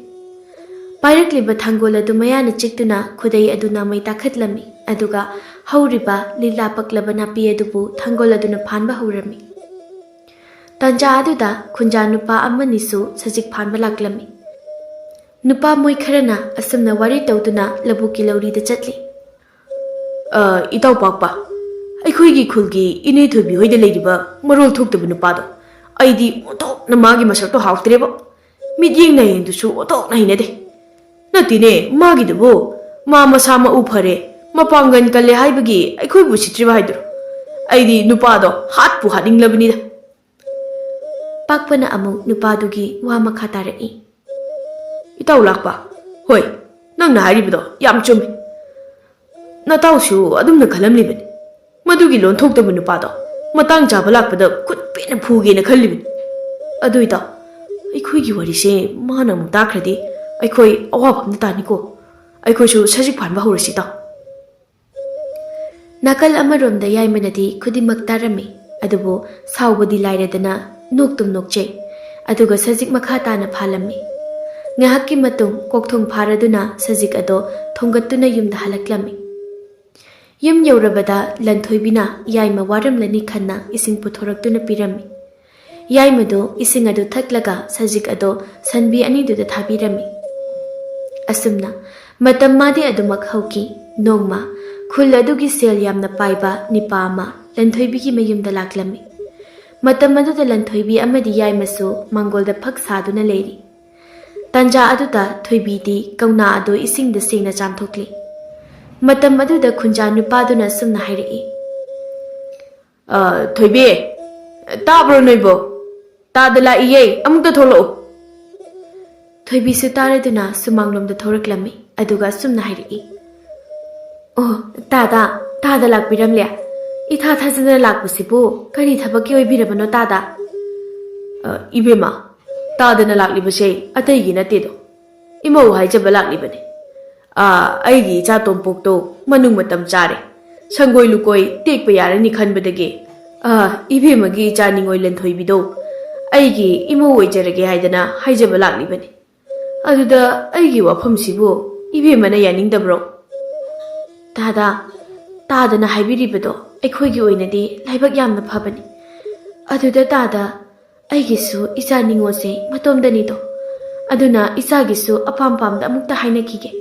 ꯄꯥꯏꯔꯛꯂꯤꯕ ꯊꯥꯡꯒꯣꯜ ꯑꯗꯨ ꯃꯌꯥꯅ ꯆꯤꯛꯇꯨꯅ ꯈꯨꯗꯩ ꯑꯗꯨ ꯅꯥꯃꯩ ꯇꯥꯈꯠꯂꯝꯃꯤ, ꯑꯗꯨꯒ ꯍꯧꯔꯤꯕ ꯂꯤꯂꯥ ꯄꯛꯂꯕ ꯅꯥꯄꯤ ꯑꯗꯨꯕꯨ ꯊꯥꯡꯒꯣꯜ ꯑꯗꯨꯅ ꯐꯥꯟꯕ ꯍꯧꯔꯝꯃꯤ꯫ ꯇꯥꯟꯖꯥ ꯑꯗꯨꯗ ꯈꯨꯟꯖꯥ ꯅꯨꯄꯥ ꯑꯃꯅꯤꯁꯨ ꯁꯖꯤꯛ ꯐꯥꯟꯕ ꯂꯥꯛꯂꯝꯃꯤ꯫ ꯅꯨꯄꯥ ꯃꯣꯏ ꯈꯔꯅ ꯑꯁꯨꯝꯅ ꯋꯥꯔꯤ ꯇꯧꯗꯨꯅ ꯂꯧꯕꯨꯛꯀꯤ ꯂꯧꯔꯤꯗ ꯆꯠꯂꯤ꯫ "ꯑ, ꯏꯇꯥꯎ ꯄꯥꯛꯄ, ꯑꯩꯈꯣꯏꯒꯤ ꯈꯨꯜꯒꯤ ꯏꯅꯦ ꯊꯣꯏꯕꯤ ꯍꯣꯏꯗ ꯂꯩꯔꯤꯕ ꯃꯔꯣꯜ ꯊꯣꯛꯇꯕ ꯅꯨꯄꯥꯗꯣ, ꯑꯩꯗꯤ ꯑꯣꯟꯊꯣꯛꯅ ꯃꯥꯒꯤ ꯃꯁꯛꯇꯣ ꯍꯥꯎꯇ꯭ꯔꯦꯕꯣ꯫ ꯃꯤꯠꯌꯦꯡ ꯅꯥꯌꯦꯡꯗꯨꯁꯨ ꯑꯣꯟꯊꯣꯛꯅ ꯍꯩꯅꯗꯦ꯫ ꯅꯠꯇꯦꯅꯦ, ꯃꯥꯒꯤꯗꯨꯕꯨ ꯃꯥ ꯃꯁꯥ ꯃꯎ ꯐꯔꯦ, ꯃꯄꯥꯡꯒꯜ ꯀꯜꯂꯦ ꯍꯥꯏꯕꯒꯤ ꯑꯩꯈꯣꯏꯕꯨ ꯎꯁꯤꯠꯇ꯭ꯔꯤꯕ ꯍꯥꯏꯗꯨꯔꯣ? ꯑꯩꯗꯤ ꯅꯨꯄꯥꯗꯣ ꯍꯥꯠꯄꯨ ꯍꯥꯠꯅꯤꯡꯂꯕꯅꯤꯗ꯫" ꯄꯥꯛꯄꯅ ꯑꯃꯨꯛ ꯅꯨꯄꯥꯗꯨꯒꯤ ꯋꯥ ꯃꯈꯥ ꯇꯥꯔꯛꯏ꯫ "ꯏꯇꯥꯎ ꯂꯥꯛꯄ, ꯍꯣꯏ, ꯅꯪꯅ ꯍꯥꯏꯔꯤꯕꯗꯣ ꯌꯥꯝ ꯆꯨꯝꯃꯤ꯫ ꯅꯇꯥꯎꯁꯨ ꯑꯗꯨꯝꯅ ꯈꯜꯂꯝꯂꯤꯕꯅꯤ꯫ ꯃꯗꯨꯒꯤ ꯂꯣꯟꯊꯣꯛꯇꯕ ꯅꯨꯄꯥꯗꯣ ꯃꯇꯥꯡ ꯆꯥꯕ ꯂꯥꯛꯄꯗ ꯈꯨꯠ ꯄꯦꯠꯅ ꯐꯨꯒꯦꯅ ꯈꯜꯂꯤꯕꯅꯤ꯫ ꯑꯗꯨ ꯏꯇꯥꯎ, ꯑꯩꯈꯣꯏꯒꯤ ꯋꯥꯔꯤꯁꯦ ꯃꯥꯅ ꯑꯃꯨꯛ ꯇꯥꯈ꯭ꯔꯗꯤ ꯑꯩꯈꯣꯏ ꯑꯋꯥꯕ ꯑꯃꯗ ꯇꯥꯅꯤꯀꯣ꯫ ꯑꯩꯈꯣꯏꯁꯨ ꯁꯖꯤꯛ ꯐꯥꯟꯕ ꯍꯧꯔꯁꯤ ꯏꯇꯥꯎ꯫" ꯅꯥꯀꯜ ꯑꯃꯔꯣꯝꯗ ꯌꯥꯏꯃꯅꯗꯤ ꯈꯨꯗꯤꯡꯃꯛ ꯇꯥꯔꯝꯃꯤ, ꯑꯗꯨꯕꯨ ꯁꯥꯎꯕꯗꯤ ꯂꯥꯏꯔꯗꯅ ꯅꯣꯛꯇꯨꯝ ꯅꯣꯛꯆꯩ꯫ ꯑꯗꯨꯒ ꯁꯖꯤꯛ ꯃꯈꯥ ꯇꯥꯅ ꯐꯥꯜꯂꯝꯃꯤ꯫ ꯉꯥꯏꯍꯥꯛꯀꯤ ꯃꯇꯨꯡ ꯀꯣꯛꯊꯣꯡ ꯐꯥꯔꯗꯨꯅ ꯁꯖꯤꯛ ꯑꯗꯣ ꯊꯣꯡꯒꯠꯇꯨꯅ ꯌꯨꯝꯗ ꯍꯜꯂꯛꯂꯝꯃꯤ꯫ ꯌꯨꯝ ꯌꯧꯔꯕꯗ ꯂꯟꯊꯣꯏꯕꯤꯅ ꯌꯥꯏꯃ ꯋꯥꯔꯝꯂꯅꯤ ꯈꯟꯅ ꯏꯁꯤꯡ ꯄꯨꯊꯣꯔꯛꯇꯨꯅ ꯄꯤꯔꯝꯃꯤ꯫ ꯌꯥꯏꯃꯗꯨ ꯏꯁꯤꯡ ꯑꯗꯨ ꯊꯛꯂꯒ ꯁꯖꯤꯛ ꯑꯗꯣ ꯁꯟꯕꯤ ꯑꯅꯤꯗꯨꯗ ꯊꯥꯕꯤꯔꯝꯃꯤ꯫ ꯑꯁꯨꯝꯅ ꯃꯇꯝ ꯃꯥꯗꯤ ꯑꯗꯨꯃꯛ ꯍꯧꯈꯤ꯫ ꯅꯣꯡꯃ ꯈꯨꯜ ꯑꯗꯨꯒꯤ ꯁꯦꯜ ꯌꯥꯝꯅ ꯄꯥꯏꯕ ꯅꯤꯄꯥ ꯑꯃ ꯂꯟꯊꯣꯏꯕꯤꯒꯤ ꯃꯌꯨꯝꯗ ꯂꯥꯛꯂꯝꯃꯤ꯫ ꯃꯇꯝ ꯑꯗꯨꯗ ꯂꯟꯊꯣꯏꯕꯤ ꯑꯃꯗꯤ ꯌꯥꯏꯃꯁꯨ ꯃꯥꯡꯒꯣꯜꯗ ꯐꯛ ꯁꯥꯗꯨꯅ ꯂꯩꯔꯤ꯫ ꯇꯥꯟꯖꯥ ꯑꯗꯨꯗ ꯊꯣꯏꯕꯤꯗꯤ ꯀꯧꯅꯥ ꯑꯗꯨ ꯏꯁꯤꯡꯗ ꯁꯦꯡꯅ ꯆꯥꯝꯊꯣꯛꯂꯤ꯫ ꯃꯇꯝ ꯑꯗꯨꯗ ꯈꯨꯟꯖꯥ ꯅꯨꯄꯥꯗꯨꯅ ꯑꯁꯨꯝꯅ ꯍꯥꯏꯔꯛꯏ, "ꯑ, ꯊꯣꯏꯕꯤ, ꯇꯥꯕ꯭ꯔꯣ ꯅꯣꯏꯕꯣ? ꯇꯥꯗ ꯂꯥꯛꯏꯌꯦ, ꯑꯃꯨꯛꯇ ꯊꯣꯛꯂꯛꯎ꯫" ꯊꯣꯏꯕꯤꯁꯨ ꯇꯥꯔꯗꯨꯅ ꯁꯨꯃꯥꯡꯂꯣꯝꯗ ꯊꯣꯔꯛꯂꯝꯃꯤ, ꯑꯗꯨꯒ ꯑꯁꯨꯝꯅ ꯍꯥꯏꯔꯛꯏ, "ꯑꯣ, ꯇꯥꯗ, ꯇꯥꯗ ꯂꯥꯛꯄꯤꯔꯝꯂꯦ? ꯏꯊꯥ ꯊꯥꯖꯗꯅ ꯂꯥꯛꯄꯁꯤꯕꯨ ꯀꯔꯤ ꯊꯕꯛꯀꯤ ꯑꯣꯏꯕꯤꯔꯕꯅꯣ ꯇꯥꯗ?" "ꯑ, ꯏꯕꯦꯝꯃ, ꯇꯥꯗꯅ ꯂꯥꯛꯂꯤꯕꯁꯦ ꯑꯇꯩꯒꯤ ꯅꯠꯇꯦꯗꯣ, ꯏꯃꯧ ꯍꯥꯏꯖꯕ ꯂꯥꯛꯂꯤꯕꯅꯤ꯫ ꯑꯥ, ꯑꯩꯒꯤ ꯏꯆꯥ ꯇꯣꯝꯄꯣꯛꯇꯣ ꯃꯅꯨꯡ ꯃꯇꯝ ꯆꯥꯔꯦ꯫ ꯁꯪꯒꯣꯏ ꯂꯨꯀꯣꯏ ꯇꯦꯛꯄ ꯌꯥꯔꯅꯤ ꯈꯟꯕꯗꯒꯤ, ꯑꯥ, ꯏꯕꯦꯝꯃꯒꯤ ꯏꯆꯥ ꯅꯤꯡꯉꯣꯏ ꯂꯟꯊꯣꯏꯕꯤꯗꯣ ꯑꯩꯒꯤ ꯏꯃꯧ ꯑꯣꯏꯖꯔꯒꯦ ꯍꯥꯏꯗꯅ ꯍꯥꯏꯖꯕ ꯂꯥꯛꯂꯤꯕꯅꯤ꯫ ꯑꯗꯨꯗ ꯑꯩꯒꯤ ꯋꯥꯐꯝꯁꯤꯕꯨ ꯏꯕꯦꯝꯃꯅ ꯌꯥꯅꯤꯡꯗꯕ꯭ꯔꯣ?" "ꯇꯥꯗ, ꯇꯥꯗꯅ ꯍꯥꯏꯕꯤꯔꯤꯕꯗꯣ ꯑꯩꯈꯣꯏꯒꯤ ꯑꯣꯏꯅꯗꯤ ꯂꯥꯏꯕꯛ ꯌꯥꯝꯅ ꯐꯕꯅꯤ꯫ ꯑꯗꯨꯗ ꯇꯥꯗ, ꯑꯩꯒꯤꯁꯨ ꯏꯆꯥ ꯅꯤꯉꯣꯜꯁꯦ ꯃꯇꯣꯝꯗꯅꯤꯗꯣ꯫ ꯑꯗꯨꯅ ꯏꯆꯥꯒꯤꯁꯨ ꯑꯄꯥꯝ ꯄꯥꯝꯗ ꯑꯃꯨꯛꯇ ꯍꯥꯏꯅꯈꯤꯒꯦ꯫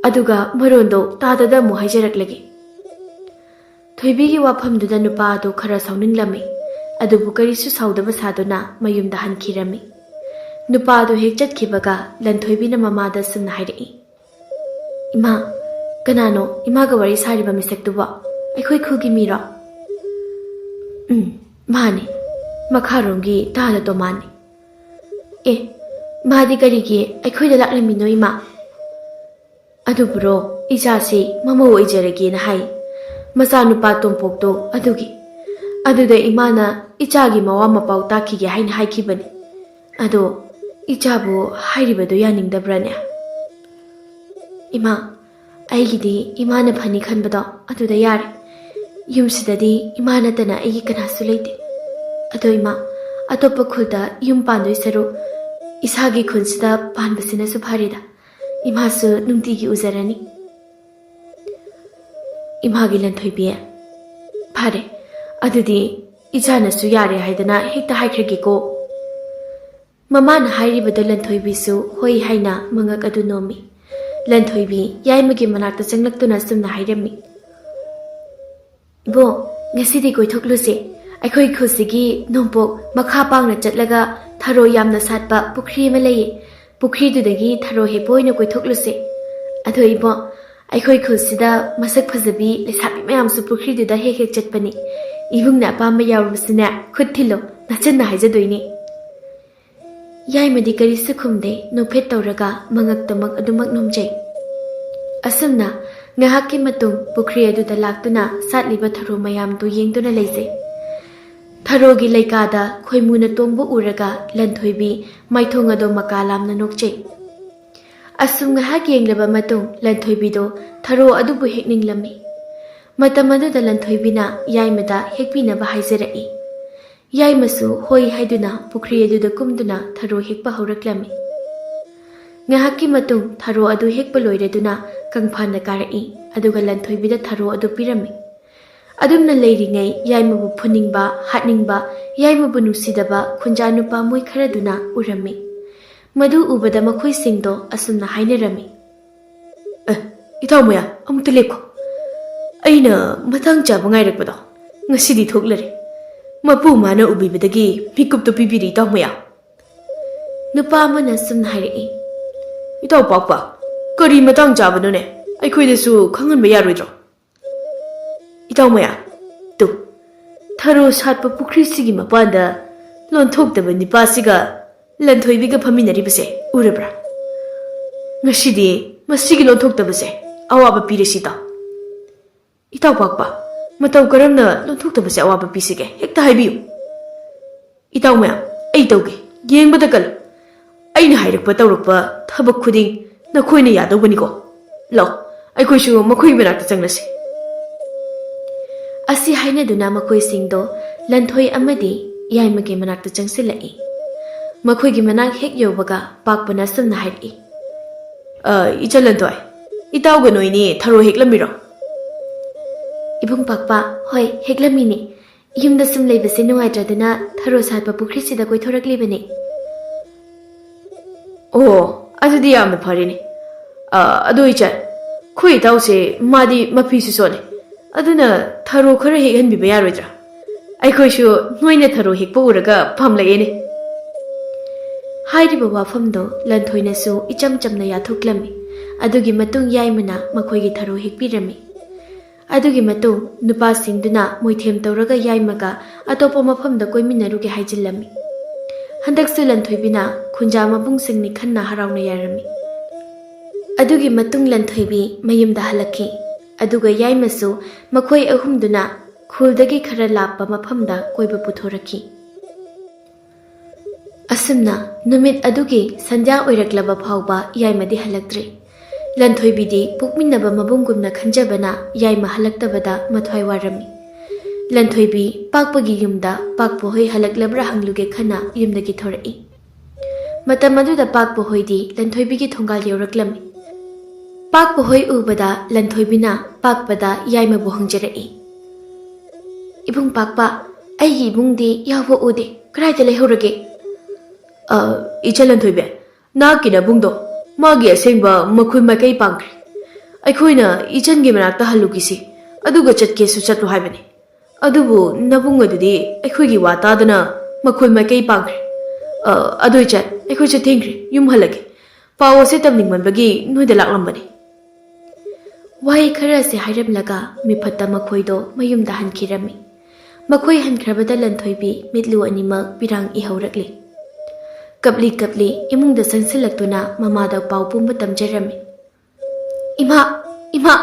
ꯑꯗꯨꯒ ꯃꯔꯣꯟꯗꯣ ꯇꯥꯗꯗ ꯑꯃꯨꯛ ꯍꯥꯏꯖꯔꯛꯂꯒꯦ꯫" ꯊꯣꯏꯕꯤꯒꯤ ꯋꯥꯐꯝꯗꯨꯗ ꯅꯨꯄꯥ ꯑꯗꯨ ꯈꯔ ꯁꯥꯎꯅꯤꯡꯂꯝꯃꯤ, ꯑꯗꯨꯕꯨ ꯀꯔꯤꯁꯨ ꯁꯥꯎꯗꯕ ꯁꯥꯗꯨꯅ ꯃꯌꯨꯝꯗ ꯍꯟꯈꯤꯔꯝꯃꯤ꯫ ꯅꯨꯄꯥ ꯑꯗꯨ ꯍꯦꯛ ꯆꯠꯈꯤꯕꯒ ꯂꯟꯊꯣꯏꯕꯤꯅ ꯃꯃꯥꯗ ꯁꯨꯝꯅ ꯍꯥꯏꯔꯛꯏ, "ꯏꯃꯥ, ꯀꯅꯥꯅꯣ ꯏꯃꯥꯒ ꯋꯥꯔꯤ ꯁꯥꯔꯤꯕ ꯃꯤꯁꯛꯇꯨꯕꯣ? ꯑꯩꯈꯣꯏ ꯈꯨꯜꯒꯤ ꯃꯤꯔꯣ?" "ꯎꯝ, ꯃꯥꯅꯤ, ꯃꯈꯥꯔꯣꯝꯒꯤ ꯇꯥꯗ ꯇꯣꯃꯥꯟꯅꯤ꯫" "ꯑꯦ, ꯃꯥꯗꯤ ꯀꯔꯤꯒꯤ ꯑꯩꯈꯣꯏꯗ ꯂꯥꯛꯂꯝꯃꯤꯅꯣ ꯏꯃꯥ?" "ꯑꯗꯨꯕꯨꯔꯣ, ꯏꯆꯥꯁꯤ ꯃꯃꯧ ꯑꯣꯏꯖꯔꯒꯦꯅ ꯍꯥꯏ, ꯃꯆꯥꯅꯨꯄꯥ ꯇꯣꯝꯄꯣꯛꯇꯣ ꯑꯗꯨꯒꯤ꯫ ꯑꯗꯨꯗ ꯏꯃꯥꯅ ꯏꯆꯥꯒꯤ ꯃꯋꯥ ꯃꯄꯥꯎ ꯇꯥꯛꯈꯤꯒꯦ ꯍꯥꯏꯅ ꯍꯥꯏꯈꯤꯕꯅꯤ꯫ ꯑꯗꯣ ꯏꯆꯥꯕꯨ ꯍꯥꯏꯔꯤꯕꯗꯨ ꯌꯥꯅꯤꯡꯗꯕ꯭ꯔꯥꯅꯦ?" "ꯏꯃꯥ, ꯑꯩꯒꯤꯗꯤ ꯏꯃꯥꯅ ꯐꯅꯤ ꯈꯟꯕꯗꯣ ꯑꯗꯨꯗ ꯌꯥꯔꯦ꯫ ꯌꯨꯝꯁꯤꯗꯗꯤ ꯏꯃꯥ ꯅꯠꯇꯅ ꯑꯩꯒꯤ ꯀꯅꯥꯁꯨ ꯂꯩꯇꯦ꯫ ꯑꯗꯣ ꯏꯃꯥ, ꯑꯇꯣꯞꯄ ꯈꯨꯜꯗ ꯌꯨꯝ ꯄꯥꯟꯗꯣꯏ ꯁꯔꯨꯛ ꯏꯁꯥꯒꯤ ꯈꯨꯜꯁꯤꯗ ꯄꯥꯟꯕꯁꯤꯅꯁꯨ ꯐꯔꯦꯗ꯫ ꯏꯃꯥꯁꯨ ꯅꯨꯡꯇꯤꯒꯤ ꯎꯖꯔꯅꯤ꯫" "ꯏꯃꯥꯒꯤ ꯂꯟꯊꯣꯏꯕꯤ, ꯐꯔꯦ, ꯑꯗꯨꯗꯤ ꯏꯆꯥꯅꯁꯨ ꯌꯥꯔꯦ ꯍꯥꯏꯗꯅ ꯍꯦꯛꯇ ꯍꯥꯏꯈ꯭ꯔꯒꯦꯀꯣ꯫" ꯃꯃꯥꯅ ꯍꯥꯏꯔꯤꯕꯗꯣ ꯂꯟꯊꯣꯏꯕꯤꯁꯨ ꯍꯣꯏ ꯍꯥꯏꯅ ꯃꯉꯛ ꯑꯗꯨ ꯅꯣꯝꯃꯤ꯫ ꯂꯟꯊꯣꯏꯕꯤ ꯌꯥꯏꯃꯒꯤ ꯃꯅꯥꯛꯇ ꯆꯪꯂꯛꯇꯨꯅ ꯑꯁꯨꯝꯅ ꯍꯥꯏꯔꯝꯃꯤ, "ꯏꯕꯣ, ꯉꯁꯤꯗꯤ ꯀꯣꯏꯊꯣꯛꯂꯨꯁꯦ꯫ ꯑꯩꯈꯣꯏ ꯈꯨꯜꯁꯤꯒꯤ ꯅꯣꯡꯄꯣꯛ ꯃꯈꯥ ꯄꯥꯡꯅ ꯆꯠꯂꯒ ꯊꯔꯣ ꯌꯥꯝꯅ ꯁꯥꯠꯄ ꯄꯨꯈ꯭ꯔꯤ ꯑꯃ ꯂꯩꯌꯦ꯫ ꯄꯨꯈ꯭ꯔꯤꯗꯨꯗꯒꯤ ꯊꯔꯣ ꯍꯦꯛꯄ ꯑꯣꯏꯅ ꯀꯣꯏꯊꯣꯛꯂꯨꯁꯦ꯫ ꯑꯗꯣ ꯏꯕꯣ, ꯑꯩꯈꯣꯏ ꯈꯨꯜꯁꯤꯗ ꯃꯁꯛ ꯐꯖꯕꯤ ꯂꯩꯁꯥꯕꯤ ꯃꯌꯥꯝꯁꯨ ꯄꯨꯈ꯭ꯔꯤꯗꯨꯗ ꯍꯦꯛ ꯍꯦꯛ ꯆꯠꯄꯅꯤ꯫ ꯏꯕꯨꯡꯅ ꯑꯄꯥꯝꯕ ꯌꯥꯎꯔꯕꯁꯨꯅꯦ, ꯈꯨꯠ ꯊꯤꯜꯂꯣ, ꯅꯆꯟꯅ ꯍꯥꯏꯖꯗꯣꯏꯅꯤ꯫ ꯌꯥꯏꯃꯗꯤ ꯀꯔꯤꯁꯨ ꯈꯨꯝꯗꯦ, ꯅꯣꯛꯐꯦꯠ ꯇꯧꯔꯒ ꯃꯉꯛꯇꯃꯛ ꯑꯗꯨꯃꯛ ꯅꯣꯝꯖꯩ꯫ ꯑꯁꯨꯝꯅ ꯉꯥꯏꯍꯥꯛꯀꯤ ꯃꯇꯨꯡ ꯄꯨꯈ꯭ꯔꯤ ꯑꯗꯨꯗ ꯂꯥꯛꯇꯨꯅ ꯁꯥꯠꯂꯤꯕ ꯊꯔꯣ ꯃꯌꯥꯝꯗꯨ ꯌꯦꯡꯗꯨꯅ ꯂꯩꯖꯩ꯫ ꯊꯔꯣꯒꯤ ꯂꯩꯀꯥꯗ ꯈꯣꯏꯃꯨꯅ ꯇꯣꯡꯕ ꯎꯔꯒ ꯂꯟꯊꯣꯏꯕꯤ ꯃꯥꯏꯊꯣꯡ ꯑꯗꯣ ꯃꯀꯥ ꯂꯥꯝꯅ ꯅꯣꯛꯆꯩ꯫ ꯑꯁꯨꯝ ꯉꯥꯏꯍꯥꯛ ꯌꯦꯡꯂꯕ ꯃꯇꯨꯡ ꯂꯟꯊꯣꯏꯕꯤꯗꯣ ꯊꯔꯣ ꯑꯗꯨꯕꯨ ꯍꯦꯛꯅꯤꯡꯂꯝꯃꯤ꯫ ꯃꯇꯝ ꯑꯗꯨꯗ ꯂꯟꯊꯣꯏꯕꯤꯅ ꯌꯥꯏꯃꯗ ꯍꯦꯛꯄꯤꯅꯕ ꯍꯥꯏꯖꯔꯛꯏ꯫ ꯌꯥꯏꯃꯁꯨ ꯍꯣꯏ ꯍꯥꯏꯗꯨꯅ ꯄꯨꯈ꯭ꯔꯤ ꯑꯗꯨꯗ ꯀꯨꯝꯗꯨꯅ ꯊꯔꯣ ꯍꯦꯛꯄ ꯍꯧꯔꯛꯂꯝꯃꯤ꯫ ꯉꯥꯏꯍꯥꯛꯀꯤ ꯃꯇꯨꯡ ꯊꯔꯣ ꯑꯗꯨ ꯍꯦꯛꯄ ꯂꯣꯏꯔꯗꯨꯅ ꯀꯪꯐꯥꯟꯗ ꯀꯥꯔꯛꯏ, ꯑꯗꯨꯒ ꯂꯟꯊꯣꯏꯕꯤꯗ ꯊꯔꯣ ꯑꯗꯨ ꯄꯤꯔꯝꯃꯤ꯫ ꯑꯗꯨꯝꯅ ꯂꯩꯔꯤꯉꯩ ꯌꯥꯏꯃꯕꯨ ꯐꯨꯅꯤꯡꯕ, ꯍꯥꯠꯅꯤꯡꯕ, ꯌꯥꯏꯃꯕꯨ ꯅꯨꯡꯁꯤꯗꯕ ꯈꯨꯟꯖꯥ ꯅꯨꯄꯥ ꯃꯣꯏ ꯈꯔꯗꯨꯅ ꯎꯔꯝꯃꯤ꯫ ꯃꯗꯨ ꯎꯕꯗ ꯃꯈꯣꯏꯁꯤꯡꯗꯣ ꯑꯁꯨꯝꯅ ꯍꯥꯏꯅꯔꯝꯃꯤ꯫ ꯑꯦ, ꯏꯇꯥꯎ ꯃꯌꯥ, ꯑꯃꯨꯛꯇ ꯂꯦꯞꯈꯣ꯫ ꯑꯩꯅ ꯃꯇꯥꯡ ꯆꯥꯕ ꯉꯥꯏꯔꯛꯄꯗꯣ ꯉꯁꯤꯗꯤ ꯊꯣꯛꯂꯔꯦ꯫ ꯃꯄꯨ ꯃꯥꯅ ꯎꯕꯤꯕꯗꯒꯤ ꯃꯤꯀꯨꯞꯇꯨ ꯄꯤꯕꯤꯔꯤ, ꯏꯇꯥꯎ ꯃꯌꯥ꯫ ꯅꯨꯄꯥ ꯑꯃꯅ ꯁꯨꯝꯅ ꯍꯥꯏꯔꯛꯏ꯫ ꯏꯇꯥꯎ ꯄꯥꯛꯄ, ꯀꯔꯤ ꯃꯇꯥꯡ ꯆꯥꯕꯅꯣꯅꯦ? ꯑꯩꯈꯣꯏꯗꯁꯨ ꯈꯪꯍꯟꯕ ꯌꯥꯔꯣꯏꯗ꯭ꯔꯣ? ꯏꯇꯥꯎ ꯃꯌꯥ, ꯇꯨ, ꯊꯔꯣ ꯁꯥꯠꯄ ꯄꯨꯈ꯭ꯔꯤꯁꯤꯒꯤ ꯃꯄꯥꯟꯗ ꯂꯣꯟꯊꯣꯛꯇꯕ ꯅꯤꯄꯥꯁꯤꯒ ꯂꯟꯊꯣꯏꯕꯤꯒ ꯐꯝꯃꯤꯟꯅꯔꯤꯕꯁꯦ ꯎꯔꯕ꯭ꯔꯥ? ꯉꯁꯤꯗꯤ ꯃꯁꯤꯒꯤ ꯂꯣꯟꯊꯣꯛꯇꯕꯁꯦ ꯑꯋꯥꯕ ꯄꯤꯔꯦ ꯁꯤꯗ꯫ ꯏꯇꯥꯎ ꯄꯥꯛꯄ, ꯃꯇꯧ ꯀꯔꯝꯅ ꯂꯣꯟꯊꯣꯛꯇꯕꯁꯦ ꯑꯋꯥꯕ ꯄꯤꯁꯤꯒꯦ? ꯍꯦꯛꯇ ꯍꯥꯏꯕꯤꯌꯨ꯫ ꯏꯇꯥꯎ ꯃꯌꯥꯝ, ꯑꯩ ꯇꯧꯒꯦ, ꯌꯦꯡꯕꯗ ꯀꯜꯂꯨ꯫ ꯑꯩꯅ ꯍꯥꯏꯔꯛꯄ ꯇꯧꯔꯛꯄ ꯊꯕꯛ ꯈꯨꯗꯤꯡ ꯅꯈꯣꯏꯅ ꯌꯥꯗꯧꯕꯅꯤꯀꯣ꯫ ꯂꯥꯛꯑꯣ, ꯑꯩꯈꯣꯏꯁꯨ ꯃꯈꯣꯏꯒꯤ ꯃꯅꯥꯛꯇ ꯆꯪꯂꯁꯤ꯫ ꯑꯁꯤ ꯍꯥꯏꯅꯗꯨꯅ ꯃꯈꯣꯏꯁꯤꯡꯗꯣ ꯂꯟꯊꯣꯏ ꯑꯃꯗꯤ ꯌꯥꯏꯃꯒꯤ ꯃꯅꯥꯛꯇ ꯆꯪꯁꯤꯜꯂꯛꯏ꯫ ꯃꯈꯣꯏꯒꯤ ꯃꯅꯥꯛ ꯍꯦꯛ ꯌꯧꯕꯒ ꯄꯥꯛꯄꯅ ꯑꯁꯨꯝꯅ ꯍꯥꯏꯔꯛꯏ꯫ "ꯑ, ꯏꯆꯜ ꯂꯟꯊꯣꯏ, ꯏꯇꯥꯎꯒ ꯅꯣꯏꯅꯤ ꯊꯔꯣ ꯍꯦꯛꯂꯝꯃꯤꯔꯣ?" "ꯏꯕꯨꯡ ꯄꯥꯛꯄ, ꯍꯣꯏ, ꯍꯦꯛꯂꯝꯃꯤꯅꯤ꯫ ꯌꯨꯝꯗ ꯁꯨꯝ ꯂꯩꯕꯁꯦ ꯅꯨꯡꯉꯥꯏꯇ꯭ꯔꯗꯅ ꯊꯔꯣ ꯁꯥꯠꯄ ꯄꯨꯈ꯭ꯔꯤꯁꯤꯗ ꯀꯣꯏꯊꯣꯔꯛꯂꯤꯕꯅꯤ꯫" "ꯑꯣ, ꯑꯗꯨꯗꯤ ꯌꯥꯝꯅ ꯐꯔꯦꯅꯦ꯫ ꯑ, ꯑꯗꯣ ꯏꯆꯜ, ꯑꯩꯈꯣꯏ ꯏꯇꯥꯎꯁꯦ ꯃꯥꯗꯤ ꯃꯐꯤꯁꯨ ꯆꯣꯠꯂꯦ꯫ ꯑꯗꯨꯅ ꯊꯔꯣ ꯈꯔ ꯍꯦꯛꯍꯟꯕꯤꯕ ꯌꯥꯔꯣꯏꯗ꯭ꯔꯥ? ꯑꯩꯈꯣꯏꯁꯨ ꯅꯣꯏꯅ ꯊꯔꯣ ꯍꯦꯛꯄ ꯎꯔꯒ ꯄꯥꯝꯂꯛꯑꯦꯅꯦ꯫ ꯍꯥꯏꯔꯤꯕ ꯋꯥꯐꯝꯗꯣ ꯂꯟꯊꯣꯏꯅꯁꯨ ꯏꯆꯝ ꯆꯝꯅ ꯌꯥꯊꯣꯛꯂꯝꯃꯤ꯫ ꯑꯗꯨꯒꯤ ꯃꯇꯨꯡ ꯌꯥꯏꯃꯅ ꯃꯈꯣꯏꯒꯤ ꯊꯔꯣ ꯍꯦꯛꯄꯤꯔꯝꯃꯤ꯫ ꯑꯗꯨꯒꯤ ꯃꯇꯨꯡ ꯅꯨꯄꯥꯁꯤꯡꯗꯨꯅ ꯃꯣꯏꯊꯦꯝ ꯇꯧꯔꯒ ꯌꯥꯏꯃꯒ ꯑꯇꯣꯞꯄ ꯃꯐꯝꯗ ꯀꯣꯏꯃꯤꯟꯅꯔꯨꯒꯦ ꯍꯥꯏꯖꯤꯜꯂꯝꯃꯤ꯫ ꯍꯟꯗꯛꯁꯨ ꯂꯟꯊꯣꯏꯕꯤꯅ ꯈꯨꯟꯖꯥ ꯃꯕꯨꯡꯁꯤꯡꯅꯤ ꯈꯟꯅ ꯍꯔꯥꯎꯅ ꯌꯥꯔꯝꯃꯤ꯫ ꯑꯗꯨꯒꯤ ꯃꯇꯨꯡ ꯂꯟꯊꯣꯏꯕꯤ ꯃꯌꯨꯝꯗ ꯍꯜꯂꯛꯈꯤ꯫ ꯑꯗꯨꯒ ꯌꯥꯏꯃꯁꯨ ꯃꯈꯣꯏ ꯑꯍꯨꯝꯗꯨꯅ ꯈꯨꯜꯗꯒꯤ ꯈꯔ ꯂꯥꯞꯄ ꯃꯐꯝꯗ ꯀꯣꯏꯕ ꯄꯨꯊꯣꯔꯛꯈꯤ꯫ ꯑꯁꯨꯝꯅ ꯅꯨꯃꯤꯠ ꯑꯗꯨꯒꯤ ꯁꯟꯙ꯭ꯌꯥ ꯑꯣꯏꯔꯛꯂꯕ ꯐꯥꯎꯕ ꯌꯥꯏꯃꯗꯤ ꯍꯜꯂꯛꯇ꯭ꯔꯤ꯫ ꯂꯟꯊꯣꯏꯕꯤꯗꯤ ꯄꯣꯛꯃꯤꯟꯅꯕ ꯃꯕꯨꯡꯒꯨꯝꯅ ꯈꯟꯖꯕꯅ ꯌꯥꯏꯃ ꯍꯜꯂꯛꯇꯕꯗ ꯃꯊ꯭ꯋꯥꯏ ꯋꯥꯔꯝꯃꯤ꯫ ꯂꯟꯊꯣꯏꯕꯤ ꯄꯥꯛꯄꯒꯤ ꯌꯨꯝꯗ ꯄꯥꯛꯄ ꯍꯣꯏ ꯍꯜꯂꯛꯂꯕ꯭ꯔꯥ ꯍꯪꯂꯨꯒꯦ ꯈꯟꯅ ꯌꯨꯝꯗꯒꯤ ꯊꯣꯔꯛꯏ꯫ ꯃꯇꯝ ꯑꯗꯨꯗ ꯄꯥꯛꯄ ꯍꯣꯏꯗꯤ ꯂꯟꯊꯣꯏꯕꯤꯒꯤ ꯊꯣꯡꯒꯥꯜ ꯌꯧꯔꯛꯂꯝꯃꯤ꯫ ꯄꯥꯛꯄ ꯍꯣꯏ ꯎꯕꯗ ꯂꯟꯊꯣꯏꯕꯤꯅ ꯄꯥꯛꯄꯗ ꯌꯥꯏꯃꯕꯨ ꯍꯪꯖꯔꯛꯏ, "ꯏꯕꯨꯡ ꯄꯥꯛꯄ, ꯑꯩꯒꯤ ꯏꯕꯨꯡꯗꯤ ꯌꯥꯎꯕ ꯎꯗꯦ, ꯀꯗꯥꯏꯗ ꯂꯩꯍꯧꯔꯒꯦ?" "ꯑ, ꯏꯆꯜ ꯂꯟꯊꯣꯏꯕꯤ, ꯅꯍꯥꯛꯀꯤ ꯅꯕꯨꯡꯗꯣ ꯃꯥꯒꯤ ꯑꯁꯦꯡꯕ ꯃꯈꯨꯜ ꯃꯥꯏꯀꯩ ꯄꯥꯡꯈ꯭ꯔꯦ꯫ ꯑꯩꯈꯣꯏꯅ ꯏꯆꯟꯒꯤ ꯃꯅꯥꯛꯇ ꯍꯜꯂꯨꯈꯤꯁꯤ, ꯑꯗꯨꯒ ꯆꯠꯀꯦꯁꯨ ꯆꯠꯂꯨ ꯍꯥꯏꯕꯅꯤ꯫ ꯑꯗꯨꯕꯨ ꯅꯕꯨꯡ ꯑꯗꯨꯗꯤ ꯑꯩꯈꯣꯏꯒꯤ ꯋꯥ ꯇꯥꯗꯅ ꯃꯈꯨꯜ ꯃꯥꯏꯀꯩ ꯄꯥꯡꯈ꯭ꯔꯦ꯫ ꯑ, ꯑꯗꯨ ꯏꯆꯟ, ꯑꯩꯈꯣꯏꯁꯨ ꯊꯦꯡꯈ꯭ꯔꯦ, ꯌꯨꯝ ꯍꯜꯂꯒꯦ꯫ ꯄꯥꯎ ꯑꯁꯤ ꯇꯝꯅꯤꯡꯃꯟꯕꯒꯤ ꯅꯣꯏꯗ ꯂꯥꯛꯂꯝꯕꯅꯤ꯫" ꯋꯥꯍꯩ ꯈꯔ ꯑꯁꯤ ꯍꯥꯏꯔꯝꯂꯒ ꯃꯤꯐꯠꯇ ꯃꯈꯣꯏꯗꯣ ꯃꯌꯨꯝꯗ ꯍꯟꯈꯤꯔꯝꯃꯤ꯫ ꯃꯈꯣꯏ ꯍꯟꯈ꯭ꯔꯕꯗ ꯂꯟꯊꯣꯏꯕꯤ ꯃꯤꯠꯂꯨ ꯑꯅꯤꯃꯛ ꯄꯤꯔꯥꯡ ꯏꯍꯧꯔꯛꯂꯤ꯫ ꯀꯞꯂꯤ ꯀꯞꯂꯤ ꯏꯃꯨꯡꯗ ꯆꯪꯁꯤꯜꯂꯛꯇꯨꯅ ꯃꯃꯥꯗ ꯄꯥꯎ ꯄꯨꯝꯕ ꯇꯝꯖꯔꯝꯃꯤ꯫ "ꯏꯃꯥ, ꯏꯃꯥ,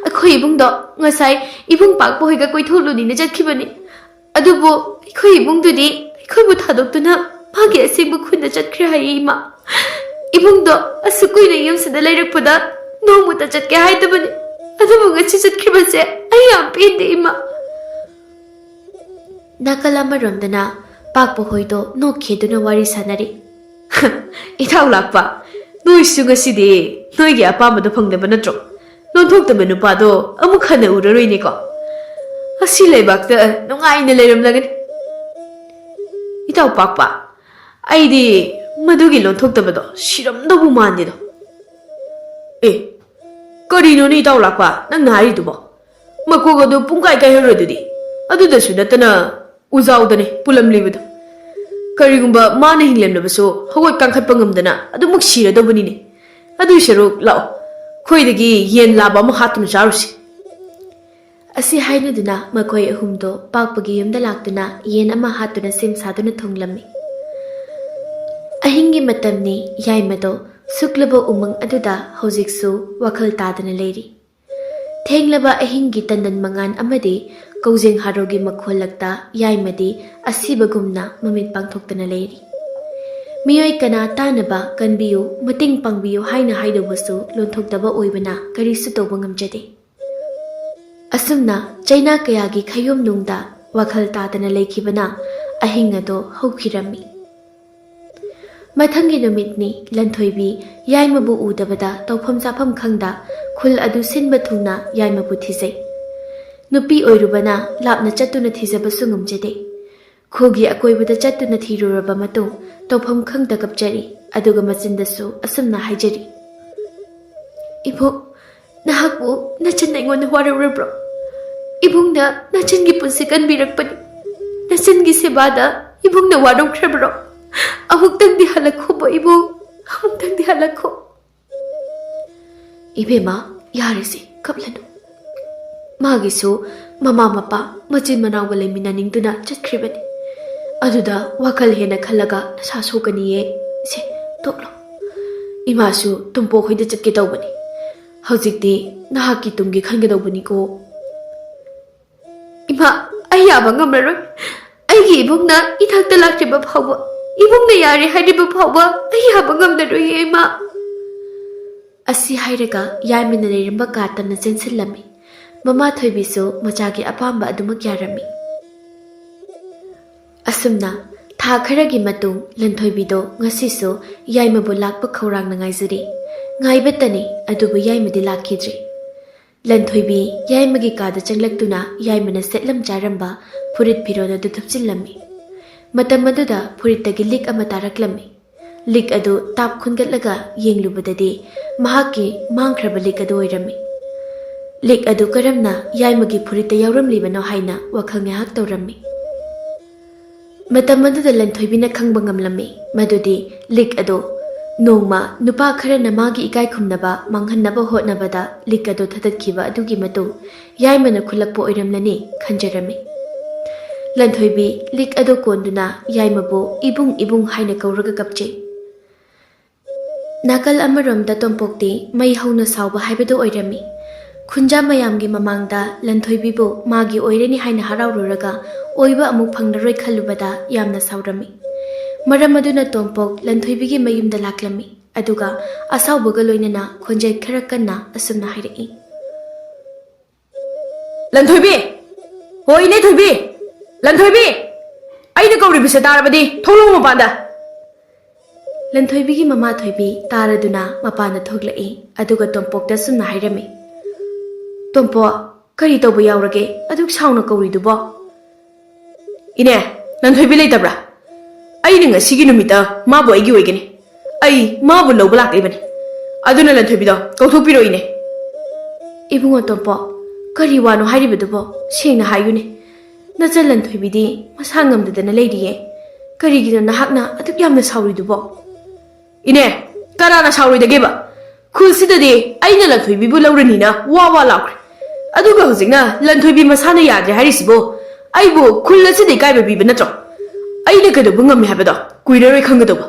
ꯑꯩꯈꯣꯏ ꯏꯕꯨꯡꯗꯣ ꯉꯁꯥꯏ ꯏꯕꯨꯡ ꯄꯥꯛꯄ ꯍꯣꯏꯒ ꯀꯣꯏꯊꯣꯛꯂꯨꯅꯤꯅ ꯆꯠꯈꯤꯕꯅꯤ꯫ ꯑꯗꯨꯕꯨ ꯑꯩꯈꯣꯏ ꯏꯕꯨꯡꯗꯨꯗꯤ ꯑꯩꯈꯣꯏꯕꯨ ꯊꯥꯗꯣꯛꯇꯨꯅ ꯃꯥꯒꯤ ꯑꯁꯦꯡꯕ ꯈꯨꯟꯗ ꯆꯠꯈ꯭ꯔꯦ ꯍꯥꯏꯌꯦ, ꯏꯃꯥ꯫ ꯏꯕꯨꯡꯗꯣ ꯑꯁꯨꯛ ꯀꯨꯏꯅ ꯌꯨꯝꯁꯤꯗ ꯂꯩꯔꯛꯄꯗ ꯅꯣꯡꯃꯇ ꯆꯠꯀꯦ ꯍꯥꯏꯗꯕꯅꯤ꯫ ꯑꯗꯨꯕꯨ ꯉꯁꯤ ꯆꯠꯈꯤꯕꯁꯦ ꯑꯩ ꯌꯥꯝ ꯄꯦꯟꯗꯦ, ꯏꯃꯥ꯫" ꯅꯥꯀꯜ ꯑꯃꯔꯣꯝꯗꯅ ꯄꯥꯛꯄ ꯍꯣꯏꯗꯣ ꯅꯣꯛꯈꯤꯗꯨꯅ ꯋꯥꯔꯤ ꯁꯥꯟꯅꯔꯤ꯫ "ꯏꯇꯥꯎ ꯂꯥꯛꯄ, ꯅꯣꯏꯁꯨ ꯉꯁꯤꯗꯤ ꯅꯣꯏꯒꯤ ꯑꯄꯥꯝꯕꯗꯣ ꯐꯪꯗꯕ ꯅꯠꯇ꯭ꯔꯣ? ꯂꯣꯟꯊꯣꯛꯇꯕ ꯅꯨꯄꯥꯗꯣ ꯑꯃꯨꯛ ꯍꯟꯅ ꯎꯔꯔꯣꯏꯅꯦꯀꯣ꯫ ꯑꯁꯤ ꯂꯩꯕꯥꯛꯇ ꯅꯨꯡꯉꯥꯏꯅ ꯂꯩꯔꯝꯂꯒꯅꯤ꯫" "ꯏꯇꯥꯎ ꯄꯥꯛꯄ, ꯑꯩꯗꯤ ꯃꯗꯨꯒꯤ ꯂꯣꯟꯊꯣꯛꯇꯕꯗꯣ ꯁꯤꯔꯝꯗꯧꯕꯨ ꯃꯥꯟꯗꯦꯗꯣ꯫" "ꯑꯦ, ꯀꯔꯤꯅꯣꯅꯦ ꯏꯇꯥꯎ ꯂꯥꯛꯄ ꯅꯪꯅ ꯍꯥꯏꯔꯤꯗꯨꯕꯣ? ꯃꯀꯣꯛ ꯑꯗꯨ ꯄꯨꯡꯀꯥꯏ ꯀꯥꯏꯍꯧꯔꯗꯨꯗꯤ꯫ ꯑꯗꯨꯗꯁꯨ ꯅꯠꯇꯅ ꯎꯖꯥꯎꯗꯅꯦ ꯄꯨꯜꯂꯝꯂꯤꯕꯗꯣ꯫ ꯀꯔꯤꯒꯨꯝꯕ ꯃꯥꯅ ꯍꯤꯡꯂꯝꯂꯕꯁꯨ ꯍꯧꯒꯠ ꯀꯥꯡꯈꯠꯄ ꯉꯝꯗꯅ ꯑꯗꯨꯃꯛ ꯁꯤꯔꯗꯧꯕꯅꯤꯅꯦ꯫ ꯑꯗꯨꯏ ꯁꯔꯨꯛ ꯂꯥꯛꯑꯣ, ꯑꯩꯈꯣꯏꯗꯒꯤ ꯌꯦꯟ ꯂꯥꯕ ꯑꯃ ꯍꯥꯠꯇꯨꯅ ꯆꯥꯔꯨꯁꯤ꯫ ꯑꯁꯤ ꯍꯥꯏꯅꯗꯨꯅ ꯃꯈꯣꯏ ꯑꯍꯨꯝꯗꯣ ꯄꯥꯛꯄꯒꯤ ꯌꯨꯝꯗ ꯂꯥꯛꯇꯨꯅ ꯌꯦꯟ ꯑꯃ ꯍꯥꯠꯇꯨꯅ ꯁꯦꯝ ꯁꯥꯗꯨꯅ ꯊꯣꯡꯂꯝꯃꯤ꯫ ꯑꯍꯤꯡꯒꯤ ꯃꯇꯝꯅꯤ꯫ ꯌꯥꯏꯃꯗꯣ ꯁꯨꯛꯂꯕ ꯎꯃꯪ ꯑꯗꯨꯗ ꯍꯧꯖꯤꯛꯁꯨ ꯋꯥꯈꯜ ꯇꯥꯗꯅ ꯂꯩꯔꯤ꯫ ꯊꯦꯡꯂꯕ ꯑꯍꯤꯡꯒꯤ ꯇꯟꯗꯟ ꯃꯉꯥꯟ ꯑꯃꯗꯤ ꯀꯧꯖꯦꯡ ꯍꯥꯔꯣꯒꯤ ꯃꯈꯣꯜꯂꯛꯇ ꯌꯥꯏꯃꯗꯤ ꯑꯁꯤꯕꯒꯨꯝꯅ ꯃꯃꯤꯠ ꯄꯥꯡꯊꯣꯛꯇꯅ ꯂꯩꯔꯤ꯫ ꯃꯤꯑꯣꯏ ꯀꯅꯥ ꯇꯥꯅꯕ ꯀꯟꯕꯤꯌꯨ, ꯃꯇꯦꯡ ꯄꯥꯡꯕꯤꯌꯨ ꯍꯥꯏꯅ ꯍꯥꯏꯗꯧꯕꯁꯨ ꯂꯣꯟꯊꯣꯛꯇꯕ ꯑꯣꯏꯕꯅ ꯀꯔꯤꯁꯨ ꯇꯧꯕ ꯉꯝꯖꯗꯦ꯫ ꯑꯁꯨꯝꯅ ꯆꯩꯅꯥ ꯀꯌꯥꯒꯤ ꯈꯌꯣꯝꯅꯨꯡꯗ ꯋꯥꯈꯜ ꯇꯥꯗꯅ ꯂꯩꯈꯤꯕꯅ ꯑꯍꯤꯡ ꯑꯗꯣ ꯍꯧꯈꯤꯔꯝꯃꯤ꯫ ꯃꯊꯪꯒꯤ ꯅꯨꯃꯤꯠꯅꯤ꯫ ꯂꯟꯊꯣꯏꯕꯤ ꯌꯥꯏꯃꯕꯨ ꯎꯗꯕꯗ ꯇꯧꯐꯝ ꯆꯥꯐꯝ ꯈꯪꯗ ꯈꯨꯜ ꯑꯗꯨ ꯁꯤꯟꯕ ꯊꯨꯡꯅ ꯌꯥꯏꯃꯕꯨ ꯊꯤꯖꯩ꯫ ꯅꯨꯄꯤ ꯑꯣꯏꯔꯨꯕꯅ ꯂꯥꯞꯅ ꯆꯠꯇꯨꯅ ꯊꯤꯖꯕꯁꯨ ꯉꯝꯖꯗꯦ꯫ ꯈꯨꯜꯒꯤ ꯑꯀꯣꯏꯕꯗ ꯆꯠꯇꯨꯅ ꯊꯤꯔꯨꯔꯕ ꯃꯇꯨꯡ ꯇꯧꯐꯝ ꯈꯪꯗ ꯀꯞꯆꯔꯤ, ꯑꯗꯨꯒ ꯃꯆꯤꯟꯗꯁꯨ ꯑꯁꯨꯝꯅ ꯍꯥꯏꯖꯔꯤ, "ꯏꯕꯨꯡ, ꯅꯍꯥꯛꯄꯨ ꯅꯆꯟ ꯑꯩꯉꯣꯟꯗ ꯋꯥꯔꯧꯔꯕ꯭ꯔꯣ? ꯏꯕꯨꯡꯅ ꯅꯆꯟꯒꯤ ꯄꯨꯟꯁꯤ ꯀꯟꯕꯤꯔꯛꯄꯅꯤ꯫ ꯅꯆꯟꯒꯤ ꯁꯦꯕꯥꯗ ꯏꯕꯨꯡꯅ ꯋꯥꯔꯧꯈ꯭ꯔꯕ꯭ꯔꯣ? ꯑꯃꯨꯛꯇꯪꯗꯤ ꯍꯜꯂꯛꯈꯣꯕ ꯏꯕꯨꯡ, ꯑꯃꯨꯛꯇꯪꯗꯤ ꯍꯜꯂꯛꯈꯣ꯫" "ꯏꯕꯦꯝꯃ, ꯌꯥꯔꯦꯁꯦ, ꯀꯞꯂꯅꯨ꯫ ꯃꯥꯒꯤꯁꯨ ꯃꯃꯥ ꯃꯄꯥ ꯃꯆꯤꯟ ꯃꯅꯥꯎꯒ ꯂꯩꯃꯤꯟꯅꯅꯤꯡꯗꯨꯅ ꯆꯠꯈ꯭ꯔꯤꯕꯅꯤ꯫ ꯑꯗꯨꯗ ꯋꯥꯈꯜ ꯍꯦꯟꯅ ꯈꯜꯂꯒ ꯅꯁꯥ ꯁꯣꯛꯀꯅꯤꯌꯦ꯫ ꯁꯦ, ꯇꯣꯛꯂꯣ꯫ ꯏꯃꯥꯁꯨ ꯇꯨꯝꯄꯣꯛ ꯍꯣꯏꯗ ꯆꯠꯀꯦ ꯇꯧꯕꯅꯤ꯫ ꯍꯧꯖꯤꯛꯇꯤ ꯅꯍꯥꯛꯀꯤ ꯇꯨꯡꯒꯤ ꯈꯟꯒꯗꯧꯕꯅꯤꯀꯣ꯫" "ꯏꯃꯥ, ꯑꯩ ꯌꯥꯕ ꯉꯝꯂꯔꯣꯏ꯫ ꯑꯩꯒꯤ ꯏꯕꯨꯡꯅ ꯏꯊꯛꯇ ꯂꯥꯛꯇ꯭ꯔꯤꯕ ꯐꯥꯎꯕ, ꯏꯕꯨꯡꯅ ꯌꯥꯔꯦ ꯍꯥꯏꯗ꯭ꯔꯤꯕ ꯐꯥꯎꯕ ꯑꯩ ꯌꯥꯕ ꯉꯝꯂꯔꯣꯏꯌꯦ ꯏꯃꯥ꯫" ꯑꯁꯤ ꯍꯥꯏꯔꯒ ꯌꯥꯏꯃꯅ ꯂꯩꯔꯝꯕ ꯀꯥ ꯇꯝꯅ ꯆꯦꯟꯁꯤꯜꯂꯝꯃꯤ꯫ ꯃꯃꯥ ꯊꯣꯏꯕꯤꯁꯨ ꯃꯆꯥꯒꯤ ꯑꯄꯥꯝꯕ ꯑꯗꯨꯃꯛ ꯌꯥꯔꯝꯃꯤ꯫ ꯑꯁꯨꯝꯅ ꯊꯥ ꯈꯔꯒꯤ ꯃꯇꯨꯡ ꯂꯟꯊꯣꯏꯕꯤꯗꯣ ꯉꯁꯤꯁꯨ ꯌꯥꯏꯃꯕꯨ ꯂꯥꯛꯄ ꯈꯧꯔꯥꯡꯅ ꯉꯥꯏꯖꯔꯤ꯫ ꯉꯥꯏꯕꯇꯅꯤ, ꯑꯗꯨꯕꯨ ꯌꯥꯏꯃꯗꯤ ꯂꯥꯛꯈꯤꯗ꯭ꯔꯤ꯫ ꯂꯟꯊꯣꯏꯕꯤ ꯌꯥꯏꯃꯒꯤ ꯀꯥꯗ ꯆꯪꯂꯛꯇꯨꯅ ꯌꯥꯏꯃꯅ ꯁꯦꯠꯂꯝ ꯆꯥꯔꯝꯕ ꯐꯨꯔꯤꯠ ꯐꯤꯔꯣꯜ ꯑꯗꯨ ꯊꯨꯞꯆꯤꯜꯂꯝꯃꯤ꯫ ꯃꯇꯝ ꯑꯗꯨꯗ ꯐꯨꯔꯤꯠꯇꯒꯤ ꯂꯤꯛ ꯑꯃ ꯇꯥꯔꯛꯂꯝꯃꯤ꯫ ꯂꯤꯛ ꯑꯗꯨ ꯇꯥꯞ ꯈꯨꯟꯒꯠꯂꯒ ꯌꯦꯡꯂꯨꯕꯗꯗꯤ ꯃꯍꯥꯛꯀꯤ ꯃꯥꯡꯈ꯭ꯔꯕ ꯂꯤꯛ ꯑꯗꯨ ꯑꯣꯏꯔꯝꯃꯤ꯫ ꯂꯤꯛ ꯑꯗꯨ ꯀꯔꯝꯅ ꯌꯥꯏꯃꯒꯤ ꯐꯨꯔꯤꯠꯇ ꯌꯥꯎꯔꯝꯂꯤꯕꯅꯣ ꯍꯥꯏꯅ ꯋꯥꯈꯜ ꯉꯥꯏꯍꯥꯛ ꯇꯧꯔꯝꯃꯤ꯫ ꯃꯇꯝ ꯑꯗꯨꯗ ꯂꯟꯊꯣꯏꯕꯤꯅ ꯈꯪꯕ ꯉꯝꯂꯝꯃꯤ ꯃꯗꯨꯗꯤ ꯂꯤꯛ ꯑꯗꯨ ꯅꯣꯡꯃ ꯅꯨꯄꯥ ꯈꯔꯅ ꯃꯥꯒꯤ ꯏꯀꯥꯏ ꯈꯨꯝꯅꯕ ꯃꯥꯡꯍꯟꯅꯕ ꯍꯣꯠꯅꯕꯗ ꯂꯤꯛ ꯑꯗꯨ ꯊꯥꯗꯠꯈꯤꯕ ꯑꯗꯨꯒꯤ ꯃꯇꯨꯡ ꯌꯥꯏꯃꯅ ꯈꯨꯜꯂꯛꯄ ꯑꯣꯏꯔꯝꯂꯅꯤ ꯈꯟꯖꯔꯝꯃꯤ꯫ ꯂꯟꯊꯣꯏꯕꯤ ꯂꯤꯛ ꯑꯗꯨ ꯀꯣꯟꯗꯨꯅ ꯌꯥꯏꯃꯕꯨ "ꯏꯕꯨꯡ, ꯏꯕꯨꯡ" ꯍꯥꯏꯅ ꯀꯧꯔꯒ ꯀꯞꯆꯩ꯫ ꯅꯥꯀꯜ ꯑꯃꯔꯣꯝꯗ ꯇꯣꯝꯄꯣꯛꯇꯤ ꯃꯩ ꯍꯧꯅ ꯁꯥꯎꯕ ꯍꯥꯏꯕꯗꯨ ꯑꯣꯏꯔꯝꯃꯤ꯫ ꯈꯨꯟꯖꯥ ꯃꯌꯥꯝꯒꯤ ꯃꯃꯥꯡꯗ ꯂꯟꯊꯣꯏꯕꯤꯕꯨ ꯃꯥꯒꯤ ꯑꯣꯏꯔꯅꯤ ꯍꯥꯏꯅ ꯍꯔꯥꯎꯔꯨꯔꯒ ꯑꯣꯏꯕ ꯑꯃꯨꯛ ꯐꯪꯂꯔꯣꯏ ꯈꯜꯂꯨꯕꯗ ꯌꯥꯝꯅ ꯁꯥꯎꯔꯝꯃꯤ꯫ ꯃꯔꯝ ꯑꯗꯨꯅ ꯇꯣꯝꯄꯣꯛ ꯂꯟꯊꯣꯏꯕꯤꯒꯤ ꯃꯌꯨꯝꯗ ꯂꯥꯛꯂꯝꯃꯤ꯫ ꯑꯗꯨꯒ ꯑꯁꯥꯎꯕꯒ ꯂꯣꯏꯅꯅ ꯈꯣꯟꯖꯦꯜ ꯈꯔ ꯀꯟꯅ ꯑꯁꯨꯝꯅ ꯍꯥꯏꯔꯛꯏ꯫ "ꯂꯟꯊꯣꯏꯕꯤ! ꯍꯣ, ꯏꯅꯦ ꯊꯣꯏꯕꯤ! ꯂꯟꯊꯣꯏꯕꯤ! ꯑꯩꯅ ꯀꯧꯔꯤꯕꯁꯦ ꯇꯥꯔꯕꯗꯤ ꯊꯣꯛꯂꯛꯎ ꯃꯄꯥꯟꯗ!" ꯂꯟꯊꯣꯏꯕꯤꯒꯤ ꯃꯃꯥ ꯊꯣꯏꯕꯤ ꯇꯥꯔꯗꯨꯅ ꯃꯄꯥꯟꯗ ꯊꯣꯛꯂꯛꯏ꯫ ꯑꯗꯨꯒ ꯇꯣꯝꯄꯣꯛꯇ ꯁꯨꯝꯅ ꯍꯥꯏꯔꯝꯃꯤ, "ꯇꯣꯝꯄꯣꯛ, ꯀꯔꯤ ꯇꯧꯕ ꯌꯥꯎꯔꯒꯦ ꯑꯗꯨꯛ ꯁꯥꯎꯅ ꯀꯧꯔꯤꯗꯨꯕꯣ?" "ꯏꯅꯦ, ꯂꯟꯊꯣꯏꯕꯤ ꯂꯩꯇꯕ꯭ꯔꯥ? ꯑꯩꯅ ꯉꯁꯤꯒꯤ ꯅꯨꯃꯤꯠꯇ ꯃꯥꯕꯨ ꯑꯩꯒꯤ ꯑꯣꯏꯒꯅꯤ꯫ ꯑꯩ ꯃꯥꯕꯨ ꯂꯧꯕ ꯂꯥꯛꯂꯤꯕꯅꯤ꯫ ꯑꯗꯨꯅ ꯂꯟꯊꯣꯏꯕꯤꯗꯣ ꯀꯧꯊꯣꯛꯄꯤꯔꯣ, ꯏꯅꯦ꯫" "ꯏꯕꯨꯡꯉꯣ ꯇꯣꯝꯄꯣꯛ, ꯀꯔꯤ ꯋꯥꯅꯣ ꯍꯥꯏꯔꯤꯕꯗꯨꯕꯣ? ꯁꯦꯡꯅ ꯍꯥꯏꯌꯨꯅꯦ꯫ ꯅꯆꯜ ꯂꯟꯊꯣꯏꯕꯤꯗꯤ ꯃꯁꯥ ꯉꯝꯗꯗꯅ ꯂꯩꯔꯤꯌꯦ꯫ ꯀꯔꯤꯒꯤꯅꯣ ꯅꯍꯥꯛꯅ ꯑꯗꯨꯛ ꯌꯥꯝꯅ ꯁꯥꯎꯔꯤꯗꯨꯕꯣ?" "ꯏꯅꯦ, ꯀꯅꯥꯅ ꯁꯥꯎꯔꯣꯏꯗꯒꯦꯕ? ꯈꯨꯜꯁꯤꯗꯗꯤ ꯑꯩꯅ ꯂꯟꯊꯣꯏꯕꯤꯕꯨ ꯂꯧꯔꯅꯤꯅ ꯋꯥ ꯋꯥ ꯂꯥꯎꯈ꯭ꯔꯦ꯫ ꯑꯗꯨꯒ ꯍꯧꯖꯤꯛꯅ ꯂꯟꯊꯣꯏꯕꯤ ꯃꯁꯥꯅ ꯌꯥꯗ꯭ꯔꯦ ꯍꯥꯏꯔꯤꯁꯤꯕꯨ ꯑꯩꯕꯨ ꯈꯨꯜ ꯑꯁꯤꯗ ꯏꯀꯥꯏꯕ ꯄꯤꯕ ꯅꯠꯇ꯭ꯔꯣ? ꯑꯩꯅ ꯀꯩꯗꯧꯕ ꯉꯝꯃꯤ ꯍꯥꯏꯕꯗꯣ ꯀꯨꯏꯔꯔꯣꯏ ꯈꯪꯒꯗꯧꯕ꯫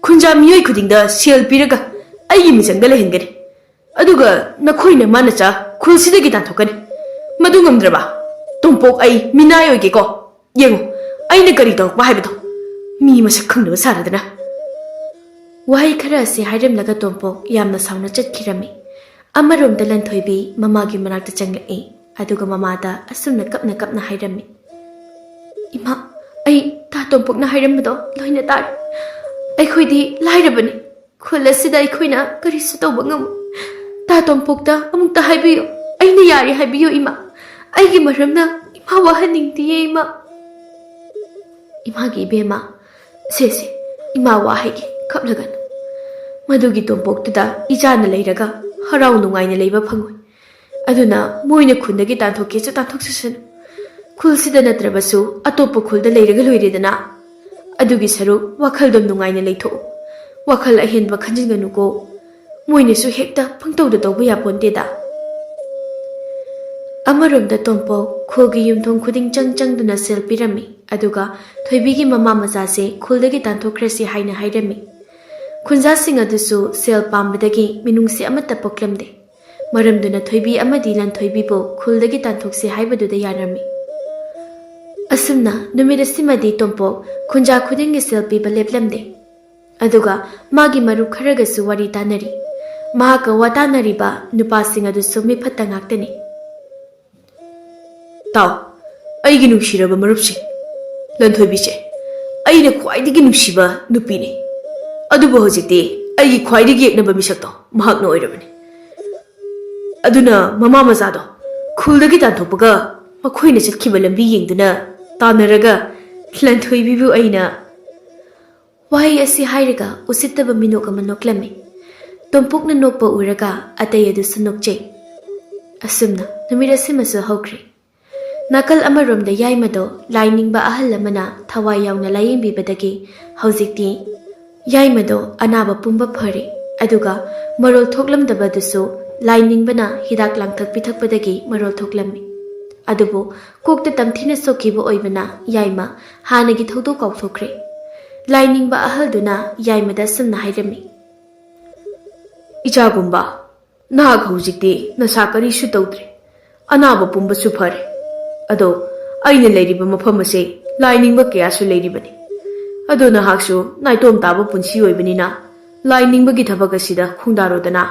ꯈꯨꯟꯖꯥ ꯃꯤꯑꯣꯏ ꯈꯨꯗꯤꯡꯗ ꯁꯦꯜ ꯄꯤꯔꯒ ꯑꯩꯒꯤ ꯃꯤꯆꯪꯗ ꯂꯩꯍꯟꯒꯅꯤ꯫ ꯑꯗꯨꯒ ꯅꯈꯣꯏꯅ ꯃꯥꯅ ꯆꯥ ꯈꯨꯜꯁꯤꯗꯒꯤ ꯇꯥꯟꯊꯣꯛꯀꯅꯤ꯫ ꯃꯗꯨ ꯉꯝꯗ꯭ꯔꯕ? ꯇꯣꯝꯄꯣꯛ, ꯑꯩ ꯃꯤꯅꯥꯏ ꯑꯣꯏꯒꯦꯀꯣ꯫ ꯌꯦꯡꯉꯨ, ꯑꯩꯅ ꯀꯔꯤ ꯇꯧꯔꯛꯄ ꯍꯥꯏꯕꯗꯣ꯫ ꯃꯤ ꯃꯁꯛ ꯈꯪꯗꯕ ꯁꯥꯔꯗꯅ꯫" ꯋꯥꯍꯩ ꯈꯔ ꯑꯁꯤ ꯍꯥꯏꯔꯝꯂꯒ ꯇꯣꯝꯄꯣꯛ ꯌꯥꯝꯅ ꯁꯥꯎꯅ ꯆꯠꯈꯤꯔꯝꯃꯤ꯫ ꯑꯃꯔꯣꯝꯗ ꯂꯟꯊꯣꯏꯕꯤ ꯃꯃꯥꯒꯤ ꯃꯅꯥꯛꯇ ꯆꯪꯂꯛꯏ꯫ ꯑꯗꯨꯒ ꯃꯃꯥꯗ ꯑꯁꯨꯝꯅ ꯀꯞꯅ ꯀꯞꯅ ꯍꯥꯏꯔꯝꯃꯤ, "ꯏꯃꯥ, ꯑꯩ ꯇꯥ ꯇꯣꯝꯄꯣꯛꯅ ꯍꯥꯏꯔꯝꯕꯗꯣ ꯂꯣꯏꯅ ꯇꯥꯔꯦ꯫ ꯑꯩꯈꯣꯏꯗꯤ ꯂꯥꯏꯔꯕꯅꯤ꯫ ꯈꯨꯜ ꯑꯁꯤꯗ ꯑꯩꯈꯣꯏꯅ ꯀꯔꯤꯁꯨ ꯇꯧꯕ ꯉꯝꯃꯣꯏ꯫ ꯇꯥ ꯇꯣꯝꯄꯣꯛꯇ ꯑꯃꯨꯛꯇ ꯍꯥꯏꯕꯤꯌꯨ꯫ ꯑꯩꯅ ꯌꯥꯔꯦ ꯍꯥꯏꯕꯤꯌꯨ, ꯏꯃꯥ꯫ ꯑꯩꯒꯤ ꯃꯔꯝꯅ ꯏꯃꯥ ꯋꯥꯍꯟꯅꯤꯡꯗꯤꯌꯦ, ꯏꯃꯥ꯫" "ꯏꯃꯥꯒꯤ ꯏꯕꯦꯝꯃ, ꯁꯦ, ꯁꯦ, ꯏꯃꯥ ꯋꯥ ꯍꯥꯏꯒꯦ, ꯀꯞꯂꯒꯅꯨ꯫ ꯃꯗꯨꯒꯤ ꯇꯣꯝꯄꯣꯛꯇꯨꯗ ꯏꯆꯥꯅ ꯂꯩꯔꯒ ꯍꯔꯥꯎ ꯅꯨꯡꯉꯥꯏꯅ ꯂꯩꯕ ꯐꯪꯉꯣꯏ꯫ ꯑꯗꯨꯅ ꯃꯣꯏꯅ ꯈꯨꯟꯗꯒꯤ ꯇꯥꯟꯊꯣꯛꯀꯦꯁꯨ ꯇꯥꯟꯊꯣꯛꯆꯁꯅꯨ꯫ ꯈꯨꯜꯁꯤꯗ ꯅꯠꯇ꯭ꯔꯕꯁꯨ ꯑꯇꯣꯞꯄ ꯈꯨꯜꯗ ꯂꯩꯔꯒ ꯂꯣꯏꯔꯦꯗꯅ꯫ ꯑꯗꯨꯒꯤ ꯁꯔꯨꯛ ꯋꯥꯈꯜꯗꯣ ꯅꯨꯡꯉꯥꯏꯅ ꯂꯩꯊꯣꯛꯎ꯫ ꯋꯥꯈꯜ ꯑꯍꯦꯟꯕ ꯈꯟꯖꯤꯟꯒꯅꯨꯀꯣ꯫ ꯃꯣꯏꯅꯁꯨ ꯍꯦꯛꯇ ꯄꯪꯇꯧꯗ ꯇꯧꯕ ꯌꯥꯄꯣꯟꯇꯦꯗ꯫ ꯑꯃꯔꯣꯝꯗ ꯇꯣꯝꯄꯣꯛ ꯈꯨꯜꯒꯤ ꯌꯨꯝꯊꯣꯡ ꯈꯨꯗꯤꯡ ꯆꯪ ꯆꯪꯗꯨꯅ ꯁꯦꯜ ꯄꯤꯔꯝꯃꯤ, ꯑꯗꯨꯒ ꯊꯣꯏꯕꯤꯒꯤ ꯃꯃꯥ ꯃꯆꯥꯁꯦ ꯈꯨꯜꯗꯒꯤ ꯇꯥꯟꯊꯣꯛꯈ꯭ꯔꯁꯤ ꯍꯥꯏꯅ ꯍꯥꯏꯔꯝꯃꯤ꯫ ꯈꯨꯟꯖꯥꯁꯤꯡ ꯑꯗꯨꯁꯨ ꯁꯦꯜ ꯄꯥꯝꯕꯗꯒꯤ ꯃꯤꯅꯨꯡꯁꯤ ꯑꯃꯠꯇ ꯄꯣꯛꯂꯝꯗꯦ꯫ ꯃꯔꯝꯗꯨꯅ ꯊꯣꯏꯕꯤ ꯑꯃꯗꯤ ꯂꯟꯊꯣꯏꯕꯤꯕꯨ ꯈꯨꯜꯗꯒꯤ ꯇꯥꯟꯊꯣꯛꯁꯤ ꯍꯥꯏꯕꯗꯨꯗ ꯌꯥꯔꯝꯃꯤ꯫ ꯑꯁꯨꯝꯅ ꯅꯨꯃꯤꯠ ꯑꯁꯤꯃꯗꯤ ꯇꯣꯝꯄꯣꯛ ꯈꯨꯟꯖꯥ ꯈꯨꯗꯤꯡꯒꯤ ꯁꯦꯜ ꯄꯤꯕ ꯂꯦꯞꯂꯝꯗꯦ꯫ ꯑꯗꯨꯒ ꯃꯥꯒꯤ ꯃꯔꯨꯞ ꯈꯔꯒꯁꯨ ꯋꯥꯔꯤ ꯇꯥꯅꯔꯤ꯫ ꯃꯍꯥꯛꯀ ꯋꯥꯇꯥꯅꯔꯤꯕ ꯅꯨꯄꯥꯁꯤꯡ ꯑꯗꯨꯁꯨ ꯃꯤꯐꯠꯇ ꯉꯥꯛꯇꯅꯤ꯫ ꯇꯥꯎ, ꯑꯩꯒꯤ ꯅꯨꯡꯁꯤꯔꯕ ꯃꯔꯨꯞꯁꯤꯡ, ꯂꯟꯊꯣꯏꯕꯤꯁꯦ ꯑꯩꯅ ꯈ꯭ꯋꯥꯏꯗꯒꯤ ꯅꯨꯡꯁꯤꯕ ꯅꯨꯄꯤꯅꯤ꯫ ꯑꯗꯨꯕꯨ ꯍꯧꯖꯤꯛꯇꯤ ꯑꯩꯒꯤ ꯈ꯭ꯋꯥꯏꯗꯒꯤ ꯌꯦꯛꯅꯕ ꯃꯤꯁꯛꯇꯣ ꯃꯍꯥꯛꯅ ꯑꯣꯏꯔꯕꯅꯤ꯫ ꯑꯗꯨꯅ ꯃꯃꯥ ꯃꯆꯥꯗꯣ ꯈꯨꯜꯗꯒꯤ ꯇꯥꯟꯊꯣꯛꯄꯒ ꯃꯈꯣꯏꯅ ꯆꯠꯈꯤꯕ ꯂꯝꯕꯤ ꯌꯦꯡꯗꯨꯅ ꯇꯥꯟꯅꯔꯒ ꯂꯟꯊꯣꯏꯕꯤꯕꯨ ꯑꯩꯅ ꯋꯥꯍꯩ ꯑꯁꯤ ꯍꯥꯏꯔꯒ ꯎꯁꯤꯠꯇꯕ ꯃꯤꯅꯣꯛ ꯑꯃ ꯅꯣꯛꯂꯝꯃꯤ꯫ ꯇꯣꯝꯄꯣꯛꯅ ꯅꯣꯛꯄ ꯎꯔꯒ ꯑꯇꯩ ꯑꯗꯨꯁꯨ ꯅꯣꯛꯆꯩ꯫ ꯑꯁꯨꯝꯅ ꯅꯨꯃꯤꯠ ꯑꯁꯤꯃꯁꯨ ꯍꯧꯈ꯭ꯔꯦ꯫ ꯅꯥꯀꯜ ꯑꯃꯔꯣꯝꯗ ꯌꯥꯏꯃꯗꯣ ꯂꯥꯏ ꯅꯤꯡꯕ ꯑꯍꯜ ꯑꯃꯅ ꯊꯋꯥꯏ ꯌꯥꯎꯅ ꯂꯥꯌꯦꯡꯕꯤꯕꯗꯒꯤ ꯍꯧꯖꯤꯛꯇꯤ ꯌꯥꯏꯃꯗꯣ ꯑꯅꯥꯕ ꯄꯨꯝꯕ ꯐꯔꯦ꯫ ꯑꯗꯨꯒ ꯃꯔꯣꯜ ꯊꯣꯛꯂꯝꯗꯕꯗꯨꯁꯨ ꯂꯥꯏ ꯅꯤꯡꯕꯅ ꯍꯤꯗꯥꯛ ꯂꯥꯡꯊꯛ ꯄꯤꯊꯛꯄꯗꯒꯤ ꯃꯔꯣꯜ ꯊꯣꯛꯂꯝꯃꯤ꯫ ꯑꯗꯨꯕꯨ ꯀꯣꯛꯇ ꯇꯝꯊꯤꯅ ꯁꯣꯛꯈꯤꯕ ꯑꯣꯏꯕꯅ ꯌꯥꯏꯃ ꯍꯥꯟꯅꯒꯤ ꯊꯧꯗꯣꯛ ꯀꯥꯎꯊꯣꯛꯈ꯭ꯔꯦ꯫ ꯂꯥꯏ ꯅꯤꯡꯕ ꯑꯍꯜꯗꯨꯅ ꯌꯥꯏꯃꯗ ꯑꯁꯨꯝꯅ ꯍꯥꯏꯔꯝꯃꯤ, "ꯏꯆꯥꯒꯨꯝꯕ, ꯅꯍꯥꯛ ꯍꯧꯖꯤꯛꯇꯤ ꯅꯁꯥ ꯀꯔꯤꯁꯨ ꯇꯧꯗ꯭ꯔꯦ꯫ ꯑꯅꯥꯕ ꯄꯨꯝꯕꯁꯨ ꯐꯔꯦ꯫ ꯑꯗꯣ ꯑꯩꯅ ꯂꯩꯔꯤꯕ ꯃꯐꯝ ꯑꯁꯦ ꯂꯥꯏ ꯅꯤꯡꯕ ꯀꯌꯥꯁꯨ ꯂꯩꯔꯤꯕꯅꯤ꯫ ꯑꯗꯣ ꯅꯍꯥꯛꯁꯨ ꯅꯥꯏꯇꯣꯝ ꯇꯥꯕ ꯄꯨꯟꯁꯤ ꯑꯣꯏꯕꯅꯤꯅ ꯂꯥꯏ ꯅꯤꯡꯕꯒꯤ ꯊꯕꯛ ꯑꯁꯤꯗ ꯈꯣꯡꯗꯥꯔꯣꯗꯅ꯫"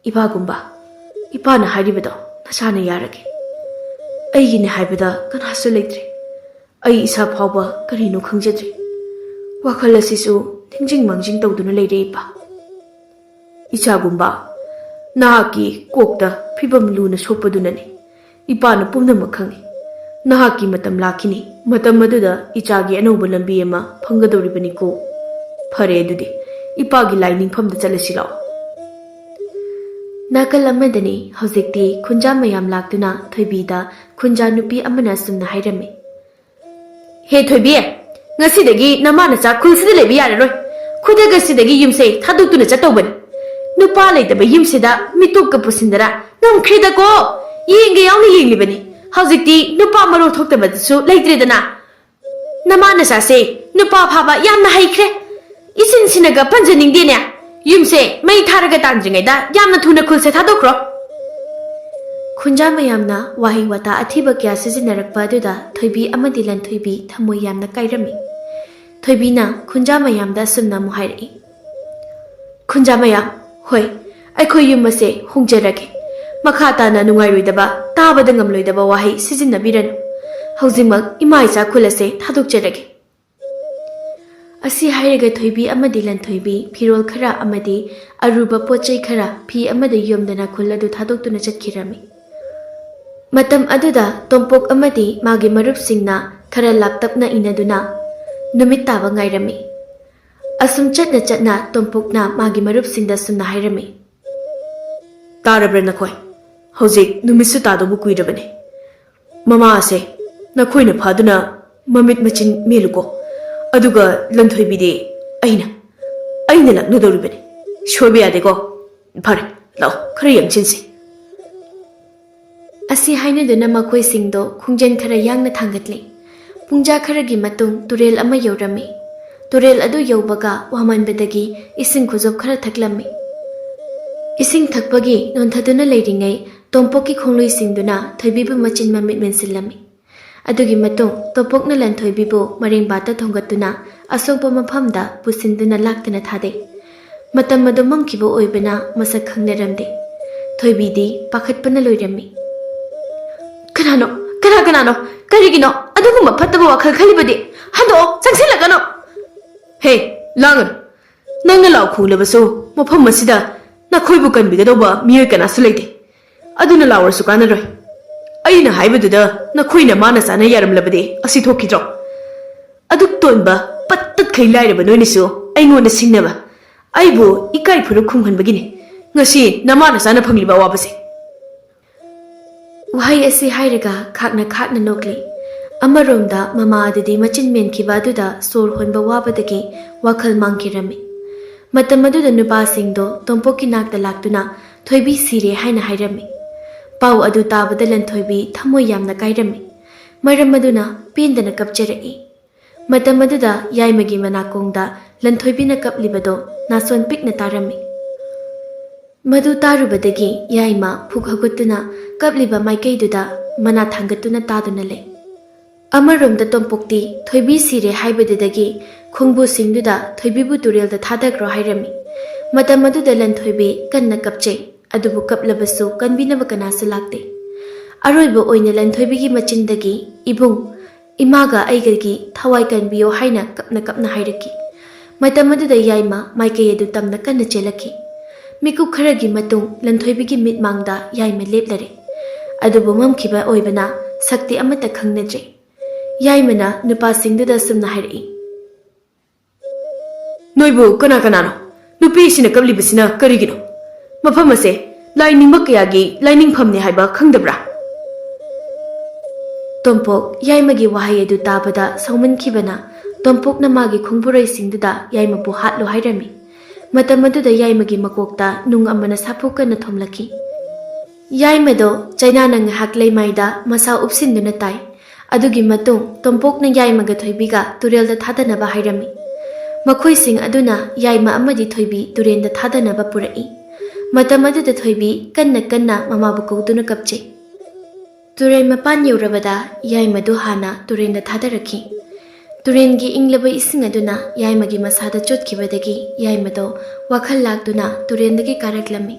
"ꯏꯄꯥꯒꯨꯝꯕ, ꯏꯄꯥꯅ ꯍꯥꯏꯔꯤꯕꯗꯣ ꯅꯁꯥꯅ ꯌꯥꯔꯒꯦ꯫ ꯑꯩꯒꯤꯅꯦ ꯍꯥꯏꯕꯗ ꯀꯅꯥꯁꯨ ꯂꯩꯇ꯭ꯔꯦ꯫ ꯑꯩ ꯏꯁꯥ ꯐꯥꯎꯕ ꯀꯔꯤꯅꯣ ꯈꯪꯖꯗ꯭ꯔꯦ꯫ ꯋꯥꯈꯜ ꯑꯁꯤꯁꯨ ꯅꯤꯡꯖꯤꯡ ꯃꯥꯡꯖꯤꯡ ꯇꯧꯗꯨꯅ ꯂꯩꯔꯦ ꯏꯄꯥ꯫ ꯏꯆꯥꯒꯨꯝꯕ, ꯅꯍꯥꯛꯀꯤ ꯀꯣꯛꯇ ꯐꯤꯕꯝ ꯂꯨꯅ ꯁꯣꯛꯄꯗꯨꯅꯅꯤ꯫ ꯏꯄꯥꯅ ꯄꯨꯝꯅꯃꯛ ꯈꯪꯏ꯫ ꯅꯍꯥꯛꯀꯤ ꯃꯇꯝ ꯂꯥꯛꯈꯤꯅꯤ꯫ ꯃꯇꯝ ꯑꯗꯨꯗ ꯏꯆꯥꯒꯤ ꯑꯅꯧꯕ ꯂꯝꯕꯤ ꯑꯃ ꯐꯪꯒꯗꯧꯔꯤꯕꯅꯤꯀꯣ꯫ ꯐꯔꯦ ꯑꯗꯨꯗꯤ, ꯏꯄꯥꯒꯤ ꯂꯥꯏ ꯅꯤꯡꯐꯝꯗ ꯆꯠꯂꯁꯤ ꯂꯥꯛꯑꯣ꯫" ꯅꯥꯀꯜ ꯑꯃꯗꯅꯤ ꯍꯧꯖꯤꯛꯇꯤ ꯈꯨꯟꯖꯥ ꯃꯌꯥꯝ ꯂꯥꯛꯇꯨꯅ ꯊꯣꯏꯕꯤꯗ ꯈꯨꯟꯖꯥ ꯅꯨꯄꯤ ꯑꯃꯅ ꯑꯁꯨꯝꯅ ꯍꯥꯏꯔꯝꯃꯤ꯫ "ꯍꯦ ꯊꯣꯏꯕꯤ, ꯉꯁꯤꯗꯒꯤ ꯅꯃꯥ ꯅꯆꯥ ꯈꯨꯜꯁꯤꯗ ꯂꯩꯕ ꯌꯥꯔꯔꯣꯏ꯫ ꯈꯨꯗꯛ ꯑꯁꯤꯗꯒꯤ ꯌꯨꯝꯁꯦ ꯊꯥꯗꯣꯛꯇꯨꯅ ꯆꯠꯇꯧꯕꯅꯤ꯫ ꯅꯨꯄꯥ ꯂꯩꯇꯕ ꯌꯨꯝꯁꯤꯗ ꯃꯤꯇꯣꯞꯀ ꯄꯨꯁꯤꯟꯗꯅ ꯉꯝꯈ꯭ꯔꯦꯗꯀꯣ꯫ ꯌꯦꯡꯒꯦ ꯌꯥꯎꯅ ꯌꯦꯡꯂꯤꯕꯅꯤ꯫ ꯍꯧꯖꯤꯛꯇꯤ ꯅꯨꯄꯥ ꯃꯔꯣ ꯊꯣꯛꯇꯕꯗꯨꯁꯨ ꯂꯩꯇ꯭ꯔꯦꯗꯅ꯫ ꯅꯃꯥ ꯅꯆꯥꯁꯦ ꯅꯨꯄꯥ ꯐꯥꯕ ꯌꯥꯝꯅ ꯍꯩꯈ꯭ꯔꯦ꯫ ꯏꯆꯤꯟꯁꯤꯅꯒ ꯄꯟꯖꯅꯤꯡꯗꯦꯅꯦ꯫ ꯌꯨꯝꯁꯦ ꯃꯩ ꯊꯥꯔꯒ ꯇꯥꯟꯗ꯭ꯔꯤꯉꯩꯗ ꯌꯥꯝꯅ ꯊꯨꯅ ꯈꯨꯜꯁꯦ ꯊꯥꯗꯣꯛꯈ꯭ꯔꯣ꯫" ꯈꯨꯟꯖꯥ ꯃꯌꯥꯝꯅ ꯋꯥꯍꯩ ꯋꯥꯇꯥ ꯑꯊꯤꯕ ꯀꯌꯥ ꯁꯤꯖꯤꯟꯅꯔꯛꯄ ꯑꯗꯨꯗ ꯊꯣꯏꯕꯤ ꯑꯃꯗꯤ ꯂꯟꯊꯣꯏꯕꯤ ꯊꯃꯣꯏ ꯌꯥꯝꯅ ꯀꯥꯏꯔꯝꯃꯤ꯫ ꯊꯣꯏꯕꯤꯅ ꯈꯨꯟꯖꯥ ꯃꯌꯥꯝꯗ ꯑꯁꯨꯝꯅ ꯑꯃꯨꯛ ꯍꯥꯏꯔꯛꯏ꯫ "ꯈꯨꯟꯖꯥ ꯃꯌꯥꯝ, ꯍꯣꯏ, ꯑꯩꯈꯣꯏ ꯌꯨꯝ ꯑꯁꯦ ꯍꯣꯡꯖꯔꯒꯦ꯫ ꯃꯈꯥ ꯇꯥꯅ ꯅꯨꯡꯉꯥꯏꯔꯣꯏꯗꯕ, ꯇꯥꯕꯗ ꯉꯝꯂꯣꯏꯗꯕ ꯋꯥꯍꯩ ꯁꯤꯖꯤꯟꯅꯕꯤꯔꯅꯨ꯫ ꯍꯧꯖꯤꯛꯃꯛ ꯏꯃꯥ ꯏꯆꯥ ꯈꯨꯜ ꯑꯁꯦ ꯊꯥꯗꯣꯛꯆꯔꯒꯦ꯫" ꯑꯁꯤ ꯍꯥꯏꯔꯒ ꯊꯣꯏꯕꯤ ꯑꯃꯗꯤ ꯂꯟꯊꯣꯏꯕꯤ ꯐꯤꯔꯣꯜ ꯈꯔ ꯑꯃꯗꯤ ꯑꯔꯨꯕ ꯄꯣꯠ ꯆꯩ ꯈꯔ ꯐꯤ ꯑꯃꯗ ꯌꯣꯝꯗꯅ ꯈꯨꯜ ꯑꯗꯨ ꯊꯥꯗꯣꯛꯇꯨꯅ ꯆꯠꯈꯤꯔꯝꯃꯤ꯫ ꯃꯇꯝ ꯑꯗꯨꯗ ꯇꯣꯝꯄꯣꯛ ꯑꯃꯗꯤ ꯃꯥꯒꯤ ꯃꯔꯨꯞꯁꯤꯡꯅ ꯈꯔ ꯂꯥꯞꯇꯞꯅ ꯏꯟꯅꯗꯨꯅ ꯅꯨꯃꯤꯠ ꯇꯥꯕ ꯉꯥꯏꯔꯝꯃꯤ꯫ ꯑꯁꯨꯝ ꯆꯠꯅ ꯆꯠꯅ ꯇꯣꯝꯄꯣꯛꯅ ꯃꯥꯒꯤ ꯃꯔꯨꯞꯁꯤꯡꯗ ꯁꯨꯝꯅ ꯍꯥꯏꯔꯝꯃꯤ꯫ "ꯇꯥꯔꯕ꯭ꯔꯥ ꯅꯈꯣꯏ? ꯍꯧꯖꯤꯛ ꯅꯨꯃꯤꯠꯁꯨ ꯇꯥꯗꯧꯕ ꯀꯨꯏꯔꯕꯅꯤ꯫ ꯃꯃꯥ ꯑꯁꯦ ꯅꯈꯣꯏꯅ ꯐꯥꯗꯨꯅ ꯃꯃꯤꯠ ꯃꯆꯤꯟ ꯃꯦꯜꯂꯨꯀꯣ꯫ ꯑꯗꯨꯒ ꯂꯟꯊꯣꯏꯕꯤꯗꯤ ꯑꯩꯅ, ꯑꯩꯅ ꯂꯥꯛꯅꯗꯧꯔꯤꯕꯅꯤ꯫ ꯁꯣꯏꯕ ꯌꯥꯗꯦꯀꯣ꯫ ꯐꯔꯦ, ꯂꯥꯛꯑꯣ, ꯈꯔ ꯌꯥꯡꯁꯤꯟꯁꯤ꯫" ꯑꯁꯤ ꯍꯥꯏꯅꯗꯨꯅ ꯃꯈꯣꯏꯁꯤꯡꯗꯣ ꯈꯣꯡꯖꯦꯜ ꯈꯔ ꯌꯥꯡꯅ ꯊꯥꯡꯒꯠꯂꯤ꯫ ꯄꯨꯡꯖꯥ ꯈꯔꯒꯤ ꯃꯇꯨꯡ ꯇꯨꯔꯦꯜ ꯑꯃ ꯌꯧꯔꯝꯃꯤ꯫ ꯇꯨꯔꯦꯜ ꯑꯗꯨ ꯌꯧꯕꯒ ꯋꯥꯃꯟꯕꯗꯒꯤ ꯏꯁꯤꯡ ꯈꯨꯖꯣꯞ ꯈꯔ ꯊꯛꯂꯝꯃꯤ꯫ ꯏꯁꯤꯡ ꯊꯛꯄꯒꯤ ꯅꯣꯟꯊꯗꯨꯅ ꯂꯩꯔꯤꯉꯩ ꯇꯣꯝꯄꯣꯛꯀꯤ ꯈꯣꯡꯂꯣꯏꯁꯤꯡꯗꯨꯅ ꯊꯣꯏꯕꯤꯕꯨ ꯃꯆꯤꯟ ꯃꯃꯤꯠ ꯃꯦꯟꯁꯤꯜꯂꯝꯃꯤ꯫ ꯑꯗꯨꯒꯤ ꯃꯇꯨꯡ ꯇꯣꯝꯄꯣꯛꯅ ꯂꯟꯊꯣꯏꯕꯤꯕꯨ ꯃꯔꯦꯡꯕꯥꯠꯇ ꯊꯣꯡꯒꯠꯇꯨꯅ ꯑꯁꯣꯛꯄ ꯃꯐꯝꯗ ꯄꯨꯁꯤꯟꯗꯨꯅ ꯂꯥꯛꯇꯨꯅ ꯊꯥꯗꯩ꯫ ꯃꯇꯝ ꯑꯗꯨ ꯃꯝꯈꯤꯕ ꯑꯣꯏꯕꯅ ꯃꯁꯛ ꯈꯪꯅꯔꯝꯗꯦ꯫ ꯊꯣꯏꯕꯤꯗꯤ ꯄꯥꯈꯠꯄꯅ ꯂꯣꯏꯔꯝꯃꯤ꯫ "ꯀꯅꯥꯅꯣ? ꯀꯅꯥ ꯀꯅꯥꯅꯣ? ꯀꯔꯤꯒꯤꯅꯣ ꯑꯗꯨꯒꯨꯝꯕ ꯐꯠꯇꯕ ꯋꯥꯈꯜ ꯈꯜꯂꯤꯕꯗꯤ? ꯍꯟꯗꯣꯛꯑꯣ, ꯆꯪꯁꯤꯜꯂꯛꯀꯅꯨ!" "ꯍꯦ, ꯂꯥꯡꯒꯅꯨ! ꯅꯪꯅ ꯂꯥꯎ ꯈꯣꯡꯂꯕꯁꯨ ꯃꯐꯝ ꯑꯁꯤꯗ ꯅꯈꯣꯏꯕꯨ ꯀꯟꯕꯤꯒꯗꯧꯕ ꯃꯤꯑꯣꯏ ꯀꯅꯥꯁꯨ ꯂꯩꯇꯦ꯫ ꯑꯗꯨꯅ ꯂꯥꯎꯔꯁꯨ ꯀꯥꯟꯅꯔꯣꯏ꯫ ꯑꯩꯅ ꯍꯥꯏꯕꯗꯨꯗ ꯅꯈꯣꯏꯅ ꯃꯥꯅ ꯆꯥꯅ ꯌꯥꯔꯝꯂꯕꯗꯤ ꯑꯁꯤ ꯊꯣꯛꯈꯤꯗ꯭ꯔꯣ? ꯑꯗꯨꯛ ꯇꯣꯟꯕ, ꯄꯠ ꯇꯠꯈꯩ ꯂꯥꯏꯔꯕ ꯅꯣꯏꯅꯁꯨ ꯑꯩꯉꯣꯟꯗ ꯁꯤꯡꯅꯕ, ꯑꯩꯕꯨ ꯏꯀꯥꯏ ꯐꯨꯔꯨꯞ ꯈꯨꯝꯍꯟꯕꯒꯤꯅꯤ꯫ ꯉꯁꯤ ꯅꯃꯥ ꯅꯆꯥꯅ ꯐꯪꯂꯤꯕ ꯑꯋꯥꯕꯁꯦ꯫ ꯋꯥꯍꯩ ꯑꯁꯤ ꯍꯥꯏꯔꯒ ꯈꯥꯛꯅ ꯈꯥꯛꯅ ꯅꯣꯛꯂꯤ꯫ ꯑꯃꯔꯣꯝꯗ ꯃꯃꯥ ꯑꯗꯨꯗꯤ ꯃꯆꯤꯟ ꯃꯦꯟꯈꯤꯕ ꯑꯗꯨꯗ ꯁꯣꯔ ꯍꯣꯟꯕ ꯋꯥꯕꯗꯒꯤ ꯋꯥꯈꯜ ꯃꯥꯡꯈꯤꯔꯝꯃꯤ꯫ ꯃꯇꯝ ꯑꯗꯨꯗ ꯅꯨꯄꯥꯁꯤꯡꯗꯣ ꯇꯣꯝꯄꯣꯛꯀꯤ ꯅꯥꯛꯇ ꯂꯥꯛꯇꯨꯅ "ꯊꯣꯏꯕꯤ ꯁꯤꯔꯦ" ꯍꯥꯏꯅ ꯍꯥꯏꯔꯝꯃꯤ꯫ ꯄꯥꯎ ꯑꯗꯨ ꯇꯥꯕꯗ ꯂꯟꯊꯣꯏꯕꯤ ꯊꯃꯣꯏ ꯌꯥꯝꯅ ꯀꯥꯏꯔꯝꯃꯤ꯫ ꯃꯔꯝ ꯑꯗꯨꯅ ꯄꯦꯟꯗꯅ ꯀꯞꯆꯔꯛꯏ꯫ ꯃꯇꯝ ꯑꯗꯨꯗ ꯌꯥꯏꯃꯒꯤ ꯃꯅꯥꯀꯣꯡꯗ ꯂꯟꯊꯣꯏꯕꯤꯅ ꯀꯞꯂꯤꯕꯗꯣ ꯅꯥꯁꯣꯟ ꯄꯤꯛꯅ ꯇꯥꯔꯝꯃꯤ꯫ ꯃꯗꯨ ꯇꯥꯔꯨꯕꯗꯒꯤ ꯌꯥꯏꯃ ꯐꯨꯛ ꯍꯧꯒꯠꯇꯨꯅ ꯀꯞꯂꯤꯕ ꯃꯥꯏꯀꯩꯗꯨꯗ ꯃꯅꯥ ꯊꯥꯡꯒꯠꯇꯨꯅ ꯇꯥꯗꯨꯅ ꯂꯩ꯫ ꯑꯃꯔꯣꯝꯗ ꯇꯣꯝꯄꯣꯛꯇꯤ ꯊꯣꯏꯕꯤ ꯁꯤꯔꯦ ꯍꯥꯏꯕꯗꯨꯗꯒꯤ ꯈꯣꯡꯕꯨꯁꯤꯡꯗꯨꯗ "ꯊꯣꯏꯕꯤꯕꯨ ꯇꯨꯔꯦꯜꯗ ꯊꯥꯗꯈ꯭ꯔꯣ" ꯍꯥꯏꯔꯝꯃꯤ꯫ ꯃꯇꯝ ꯑꯗꯨꯗ ꯂꯟꯊꯣꯏꯕꯤ ꯀꯟꯅ ꯀꯞꯆꯩ, ꯑꯗꯨꯕꯨ ꯀꯞꯂꯕꯁꯨ ꯀꯟꯕꯤꯅꯕ ꯀꯅꯥꯁꯨ ꯂꯥꯛꯇꯦ꯫ ꯑꯔꯣꯏꯕ ꯑꯣꯏꯅ ꯂꯟꯊꯣꯏꯕꯤꯒꯤ ꯃꯆꯤꯟꯗꯒꯤ "ꯏꯕꯨꯡ, ꯏꯃꯥꯒ ꯑꯩꯒꯒꯤ ꯊꯋꯥꯏ ꯀꯟꯕꯤꯌꯣ" ꯍꯥꯏꯅ ꯀꯞꯅ ꯀꯞꯅ ꯍꯥꯏꯔꯛꯈꯤ꯫ ꯃꯇꯝ ꯑꯗꯨꯗ ꯌꯥꯏꯃ ꯃꯥꯏꯀꯩ ꯑꯗꯨ ꯇꯝꯅ ꯀꯟꯅ ꯆꯦꯜꯂꯛꯈꯤ꯫ ꯃꯤꯀꯨꯞ ꯈꯔꯒꯤ ꯃꯇꯨꯡ ꯂꯟꯊꯣꯏꯕꯤꯒꯤ ꯃꯤꯠꯃꯥꯡꯗ ꯌꯥꯏꯃ ꯂꯦꯞꯂꯔꯦ꯫ ꯑꯗꯨꯕꯨ ꯃꯝꯈꯤꯕ ꯑꯣꯏꯕꯅ ꯁꯛꯇꯤ ꯑꯃꯠꯇ ꯈꯪꯅꯗ꯭ꯔꯦ꯫ ꯌꯥꯏꯃꯅ ꯅꯨꯄꯥꯁꯤꯡꯗꯨꯗ ꯁꯨꯝꯅ ꯍꯥꯏꯔꯛꯏ, "ꯅꯣꯏꯕꯨ ꯀꯅꯥ ꯀꯅꯥꯅꯣ? ꯅꯨꯄꯤꯁꯤꯅ ꯀꯞꯂꯤꯕꯁꯤꯅ ꯀꯔꯤꯒꯤꯅꯣ? ꯃꯐꯝ ꯑꯁꯦ ꯂꯥꯏ ꯅꯤꯡꯕ ꯀꯌꯥꯒꯤ ꯂꯥꯏꯅꯤꯡꯐꯝꯅꯤ ꯍꯥꯏꯕ ꯈꯪꯗꯕ꯭ꯔꯥ?" ꯇꯣꯝꯄꯣꯛ ꯌꯥꯏꯃꯒꯤ ꯋꯥꯍꯩ ꯑꯗꯨ ꯇꯥꯕꯗ ꯁꯥꯎꯃꯟꯈꯤꯕꯅ ꯇꯣꯝꯄꯣꯛꯅ ꯃꯥꯒꯤ ꯈꯣꯡꯕꯨꯔꯩꯁꯤꯡꯗꯨꯗ ꯌꯥꯏꯃꯕꯨ ꯍꯥꯠꯂꯣ ꯍꯥꯏꯔꯝꯃꯤ꯫ ꯃꯇꯝ ꯑꯗꯨꯗ ꯌꯥꯏꯃꯒꯤ ꯃꯀꯣꯛꯇ ꯅꯨꯡ ꯑꯃꯅ ꯁꯥꯐꯨ ꯀꯟꯅ ꯊꯣꯝꯂꯛꯈꯤ꯫ ꯌꯥꯏꯃꯗꯣ ꯆꯩꯅꯥꯅ ꯉꯥꯏꯍꯥꯛ ꯂꯩꯃꯥꯏꯗ ꯃꯁꯥ ꯎꯞꯁꯤꯟꯗꯨꯅ ꯇꯥꯏ꯫ ꯑꯗꯨꯒꯤ ꯃꯇꯨꯡ ꯇꯣꯝꯄꯣꯛꯅ ꯌꯥꯏꯃꯒ ꯊꯣꯏꯕꯤꯒ ꯇꯨꯔꯦꯜꯗ ꯊꯥꯗꯅꯕ ꯍꯥꯏꯔꯝꯃꯤ꯫ ꯃꯈꯣꯏꯁꯤꯡ ꯑꯗꯨꯅ ꯌꯥꯏꯃ ꯑꯃꯗꯤ ꯊꯣꯏꯕꯤ ꯇꯨꯔꯦꯜꯗ ꯊꯥꯗꯅꯕ ꯄꯨꯔꯛꯏ꯫ ꯃꯇꯝ ꯑꯗꯨꯗ ꯊꯣꯏꯕꯤ ꯀꯟꯅ ꯀꯟꯅ ꯃꯃꯥꯕꯨ ꯀꯧꯗꯨꯅ ꯀꯞꯆꯩ꯫ ꯇꯨꯔꯦꯜ ꯃꯄꯥꯟ ꯌꯧꯔꯕꯗ ꯌꯥꯏꯃꯗꯨ ꯍꯥꯟꯅ ꯇꯨꯔꯦꯜꯗ ꯊꯥꯗꯔꯛꯈꯤ꯫ ꯇꯨꯔꯦꯜꯒꯤ ꯏꯪꯂꯕ ꯏꯁꯤꯡ ꯑꯗꯨꯅ ꯌꯥꯏꯃꯒꯤ ꯃꯁꯥꯗ ꯆꯣꯠꯈꯤꯕꯗꯒꯤ ꯌꯥꯏꯃꯗꯣ ꯋꯥꯈꯜ ꯂꯥꯛꯇꯨꯅ ꯇꯨꯔꯦꯜꯗꯒꯤ ꯀꯥꯔꯛꯂꯝꯃꯤ꯫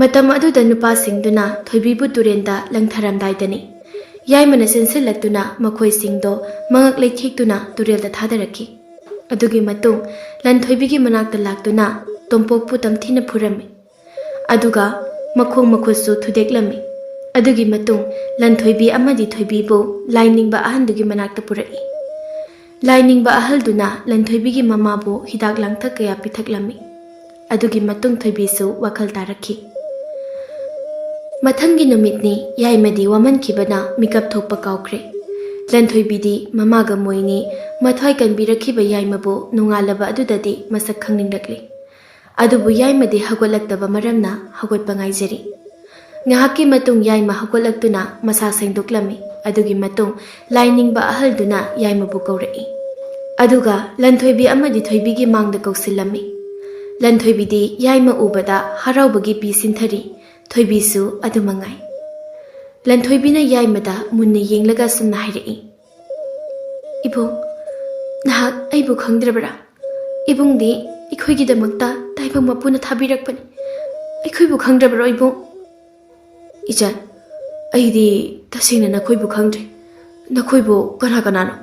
ꯃꯇꯝ ꯑꯗꯨꯗ ꯅꯨꯄꯥꯁꯤꯡꯗꯨꯅ ꯊꯣꯏꯕꯤꯕꯨ ꯇꯨꯔꯦꯜꯗ ꯂꯪꯊꯔꯝꯗꯥꯏꯗꯅꯤ꯫ ꯌꯥꯏꯃꯅ ꯆꯦꯟꯁꯤꯜꯂꯛꯇꯨꯅ ꯃꯈꯣꯏꯁꯤꯡꯗꯣ ꯃꯉꯛ ꯂꯩꯊꯦꯛꯇꯨꯅ ꯇꯨꯔꯦꯜꯗ ꯊꯥꯗꯔꯛꯈꯤ꯫ ꯑꯗꯨꯒꯤ ꯃꯇꯨꯡ ꯂꯟꯊꯣꯏꯕꯤꯒꯤ ꯃꯅꯥꯛꯇ ꯂꯥꯛꯇꯨꯅ ꯇꯣꯝꯄꯣꯛꯄꯨ ꯇꯝꯊꯤꯅ ꯐꯨꯔꯝꯃꯤ꯫ ꯑꯗꯨꯒ ꯃꯈꯣꯡ ꯃꯈꯨꯠꯁꯨ ꯊꯨꯗꯦꯛꯂꯝꯃꯤ꯫ ꯑꯗꯨꯒꯤ ꯃꯇꯨꯡ ꯂꯟꯊꯣꯏꯕꯤ ꯑꯃꯗꯤ ꯊꯣꯏꯕꯤꯕꯨ ꯂꯥꯏꯅꯤꯡꯕ ꯑꯍꯟꯗꯨꯒꯤ ꯃꯅꯥꯛꯇ ꯄꯨꯔꯛꯏ꯫ ꯂꯥꯏꯅꯤꯡꯕ ꯑꯍꯜꯗꯨꯅ ꯂꯟꯊꯣꯏꯕꯤꯒꯤ ꯃꯃꯥꯕꯨ ꯍꯤꯗꯥꯛ ꯂꯥꯡꯊꯛ ꯀꯌꯥ ꯄꯤꯊꯛꯂꯝꯃꯤ꯫ ꯑꯗꯨꯒꯤ ꯃꯇꯨꯡ ꯊꯣꯏꯕꯤꯁꯨ ꯋꯥꯈꯜ ꯇꯥꯔꯛꯈꯤ꯫ ꯃꯊꯪꯒꯤ ꯅꯨꯃꯤꯠꯅꯤ꯫ ꯌꯥꯏꯃꯗꯤ ꯋꯥꯃꯟꯈꯤꯕꯅ ꯃꯤꯀꯞ ꯊꯣꯛꯄ ꯀꯥꯎꯈ꯭ꯔꯦ꯫ ꯂꯟꯊꯣꯏꯕꯤꯗꯤ ꯃꯃꯥꯒ ꯃꯣꯏꯅꯤ ꯃꯊ꯭ꯋꯥꯏ ꯀꯟꯕꯤꯔꯛꯈꯤꯕ ꯌꯥꯏꯃꯕꯨ ꯅꯣꯡꯉꯥꯜꯂꯕ ꯑꯗꯨꯗꯗꯤ ꯃꯁꯛ ꯈꯪꯅꯤꯡꯂꯛꯂꯤ꯫ ꯑꯗꯨꯕꯨ ꯌꯥꯏꯃꯗꯤ ꯍꯧꯒꯠꯂꯛꯇꯕ ꯃꯔꯝꯅ ꯍꯧꯒꯠꯄ ꯉꯥꯏꯖꯔꯤ꯫ ꯉꯥꯏꯍꯥꯛꯀꯤ ꯃꯇꯨꯡ ꯌꯥꯏꯃ ꯍꯧꯒꯠꯂꯛꯇꯨꯅ ꯃꯁꯥ ꯁꯦꯡꯗꯣꯛꯂꯝꯃꯤ꯫ ꯑꯗꯨꯒꯤ ꯃꯇꯨꯡ ꯂꯥꯏ ꯅꯤꯡꯕ ꯑꯍꯜꯗꯨꯅ ꯌꯥꯏꯃꯕꯨ ꯀꯧꯔꯛꯏ꯫ ꯑꯗꯨꯒ ꯂꯟꯊꯣꯏꯕꯤ ꯑꯃꯗꯤ ꯊꯣꯏꯕꯤꯒꯤ ꯃꯥꯡꯗ ꯀꯧꯁꯤꯜꯂꯝꯃꯤ꯫ ꯂꯟꯊꯣꯏꯕꯤꯗꯤ ꯌꯥꯏꯃ ꯎꯕꯗ ꯍꯔꯥꯎꯕꯒꯤ ꯄꯤ ꯁꯤꯟꯊꯔꯤ꯫ ꯊꯣꯏꯕꯤꯁꯨ ꯑꯗꯨ ꯃꯉꯥꯏ꯫ ꯂꯟꯊꯣꯏꯕꯤꯅ ꯌꯥꯏꯃꯗ ꯃꯨꯟꯅ ꯌꯦꯡꯂꯒ ꯑꯁꯨꯝꯅ ꯍꯥꯏꯔꯛꯏ, "ꯏꯕꯨꯡ, ꯅꯍꯥꯛ ꯑꯩꯕꯨ ꯈꯪꯗ꯭ꯔꯕ꯭ꯔꯥ? ꯏꯕꯨꯡꯗꯤ ꯑꯩꯈꯣꯏꯒꯤꯗꯃꯛꯇ ꯇꯥꯏꯕꯪ ꯃꯄꯨꯅ ꯊꯥꯕꯤꯔꯛꯄꯅꯤ꯫ ꯑꯩꯈꯣꯏꯕꯨ ꯈꯪꯗ꯭ꯔꯕ꯭ꯔꯣ, ꯏꯕꯨꯡ?" "ꯏꯆꯟ, ꯑꯩꯗꯤ ꯇꯁꯦꯡꯅ ꯅꯈꯣꯏꯕꯨ ꯈꯪꯗ꯭ꯔꯦ꯫ ꯅꯈꯣꯏꯕꯨ ꯀꯅꯥ ꯀꯅꯥꯅꯣ?"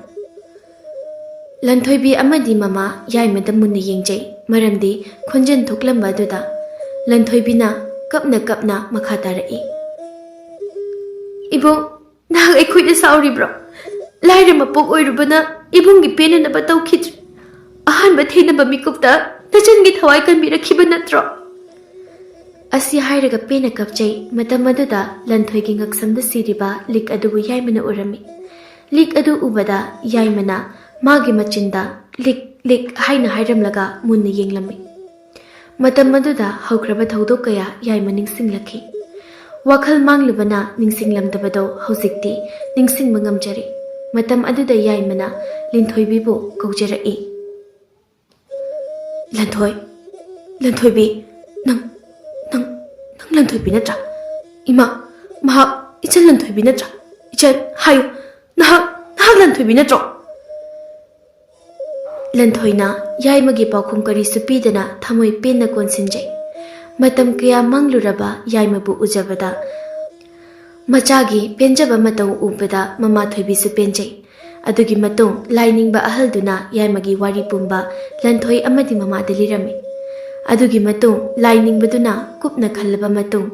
ꯂꯟꯊꯣꯏꯕꯤ ꯑꯃꯗꯤ ꯃꯃꯥ ꯌꯥꯏꯃꯗ ꯃꯨꯟꯅ ꯌꯦꯡꯖꯩ, ꯃꯔꯝꯗꯤ ꯈꯣꯟꯖꯦꯜ ꯊꯣꯛꯂꯝꯕ ꯑꯗꯨꯗ꯫ ꯂꯟꯊꯣꯏꯕꯤꯅ ꯀꯞꯅ ꯀꯞꯅ ꯃꯈꯥ ꯇꯥꯔꯛꯏ, "ꯏꯕꯨꯡ, ꯅꯍꯥꯛ ꯑꯩꯈꯣꯏꯗ ꯁꯥꯎꯔꯤꯕ꯭ꯔꯣ? ꯂꯥꯏꯔ ꯃꯄꯣꯛ ꯑꯣꯏꯔꯨꯕꯅ ꯏꯕꯨꯡꯒꯤ ꯄꯦꯟꯅꯅꯕ ꯇꯧꯈꯤꯗ꯭ꯔꯦ꯫ ꯑꯍꯥꯟꯕ ꯊꯦꯡꯅꯕ ꯃꯤꯀꯨꯞꯇ ꯅꯆꯟꯒꯤ ꯊꯋꯥꯏ ꯀꯟꯕꯤꯔꯛꯈꯤꯕ ꯅꯠꯇ꯭ꯔꯣ?" ꯑꯁꯤ ꯍꯥꯏꯔꯒ ꯄꯦꯟꯅ ꯀꯞꯆꯩ꯫ ꯃꯇꯝ ꯑꯗꯨꯗ ꯂꯟꯊꯣꯏꯒꯤ ꯉꯛꯁꯝꯗ ꯁꯤꯔꯤꯕ ꯂꯤꯛ ꯑꯗꯨꯕꯨ ꯌꯥꯏꯃꯅ ꯎꯔꯝꯃꯤ꯫ ꯂꯤꯛ ꯑꯗꯨ ꯎꯕꯗ ꯌꯥꯏꯃꯅ ꯃꯥꯒꯤ ꯃꯆꯤꯟꯗ "ꯂꯤꯛ, ꯂꯤꯛ" ꯍꯥꯏꯅ ꯍꯥꯏꯔꯝꯂꯒ ꯃꯨꯟꯅ ꯌꯦꯡꯂꯝꯃꯤ꯫ ꯃꯇꯝ ꯑꯗꯨꯗ ꯍꯧꯈ꯭ꯔꯕ ꯊꯧꯗꯣꯛ ꯀꯌꯥ ꯌꯥꯏꯃ ꯅꯤꯡꯁꯤꯡꯂꯛꯈꯤ꯫ ꯋꯥꯈꯜ ꯃꯥꯡꯂꯨꯕꯅ ꯅꯤꯡꯁꯤꯡꯂꯝꯗꯕꯗꯣ ꯍꯧꯖꯤꯛꯇꯤ ꯅꯤꯡꯁꯤꯡꯕ ꯉꯝꯖꯔꯤ꯫ ꯃꯇꯝ ꯑꯗꯨꯗ ꯌꯥꯏꯃꯅ ꯂꯤꯟꯊꯣꯏꯕꯤꯕꯨ ꯀꯧꯖꯔꯛꯏ꯫ "ꯂꯟꯊꯣꯏ, ꯂꯟꯊꯣꯏꯕꯤ, ꯅꯪ, ꯅꯪ, ꯅꯪ ꯂꯟꯊꯣꯏꯕꯤ ꯅꯠꯇ꯭ꯔꯥ? ꯏꯃꯥ, ꯃꯍꯥꯛ ꯏꯆꯟ ꯂꯟꯊꯣꯏꯕꯤ ꯅꯠꯇ꯭ꯔꯥ? ꯏꯆꯟ, ꯍꯥꯏꯌꯨ, ꯅꯍꯥꯛ, ꯅꯍꯥꯛ ꯂꯟꯊꯣꯏꯕꯤ ꯅꯠꯇ꯭ꯔꯣ?" ꯂꯟꯊꯣꯏꯅ ꯌꯥꯏꯃꯒꯤ ꯄꯥꯎꯈꯨꯝ ꯀꯔꯤꯁꯨ ꯄꯤꯗꯅ ꯊꯃꯣꯏ ꯄꯦꯟꯅ ꯀꯣꯟꯁꯤꯟꯖꯩ꯫ ꯃꯇꯝ ꯀꯌꯥ ꯃꯥꯡꯂꯨꯔꯕ ꯌꯥꯏꯃꯕꯨ ꯎꯖꯕꯗ, ꯃꯆꯥꯒꯤ ꯄꯦꯟꯖꯕ ꯃꯇꯧ ꯎꯕꯗ ꯃꯃꯥ ꯊꯣꯏꯕꯤꯁꯨ ꯄꯦꯟꯖꯩ꯫ ꯑꯗꯨꯒꯤ ꯃꯇꯨꯡ ꯂꯥꯏꯅꯤꯡꯕ ꯑꯍꯜꯗꯨꯅ ꯌꯥꯏꯃꯒꯤ ꯋꯥꯔꯤ ꯄꯨꯝꯕ ꯂꯟꯊꯣꯏ ꯑꯃꯗꯤ ꯃꯃꯥꯗ ꯂꯤꯔꯝꯃꯤ꯫ ꯑꯗꯨꯒꯤ ꯃꯇꯨꯡ ꯂꯥꯏꯅꯤꯡꯕꯗꯨꯅ ꯀꯨꯞꯅ ꯈꯜꯂꯕ ꯃꯇꯨꯡ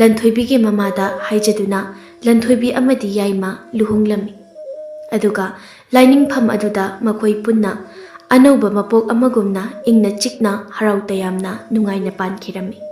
ꯂꯟꯊꯣꯏꯕꯤꯒꯤ ꯃꯃꯥꯗ ꯍꯥꯏꯖꯗꯨꯅ ꯂꯟꯊꯣꯏꯕꯤ ꯑꯃꯗꯤ ꯌꯥꯏꯃ ꯂꯨꯍꯣꯡꯂꯝꯃꯤ꯫ ꯑꯗꯨꯒ ꯂꯥꯏꯅꯤꯡꯐꯝ ꯑꯗꯨꯗ ꯃꯈꯣꯏ ꯄꯨꯟꯅ ꯑꯅꯧꯕ ꯃꯄꯣꯛ ꯑꯃꯒꯨꯝꯅ ꯏꯪꯅ ꯆꯤꯛꯅ ꯍꯔꯥꯎ ꯇꯌꯥꯝꯅ ꯅꯨꯡꯉꯥꯏꯅ ꯄꯥꯟꯈꯤꯔꯝꯃꯤ꯫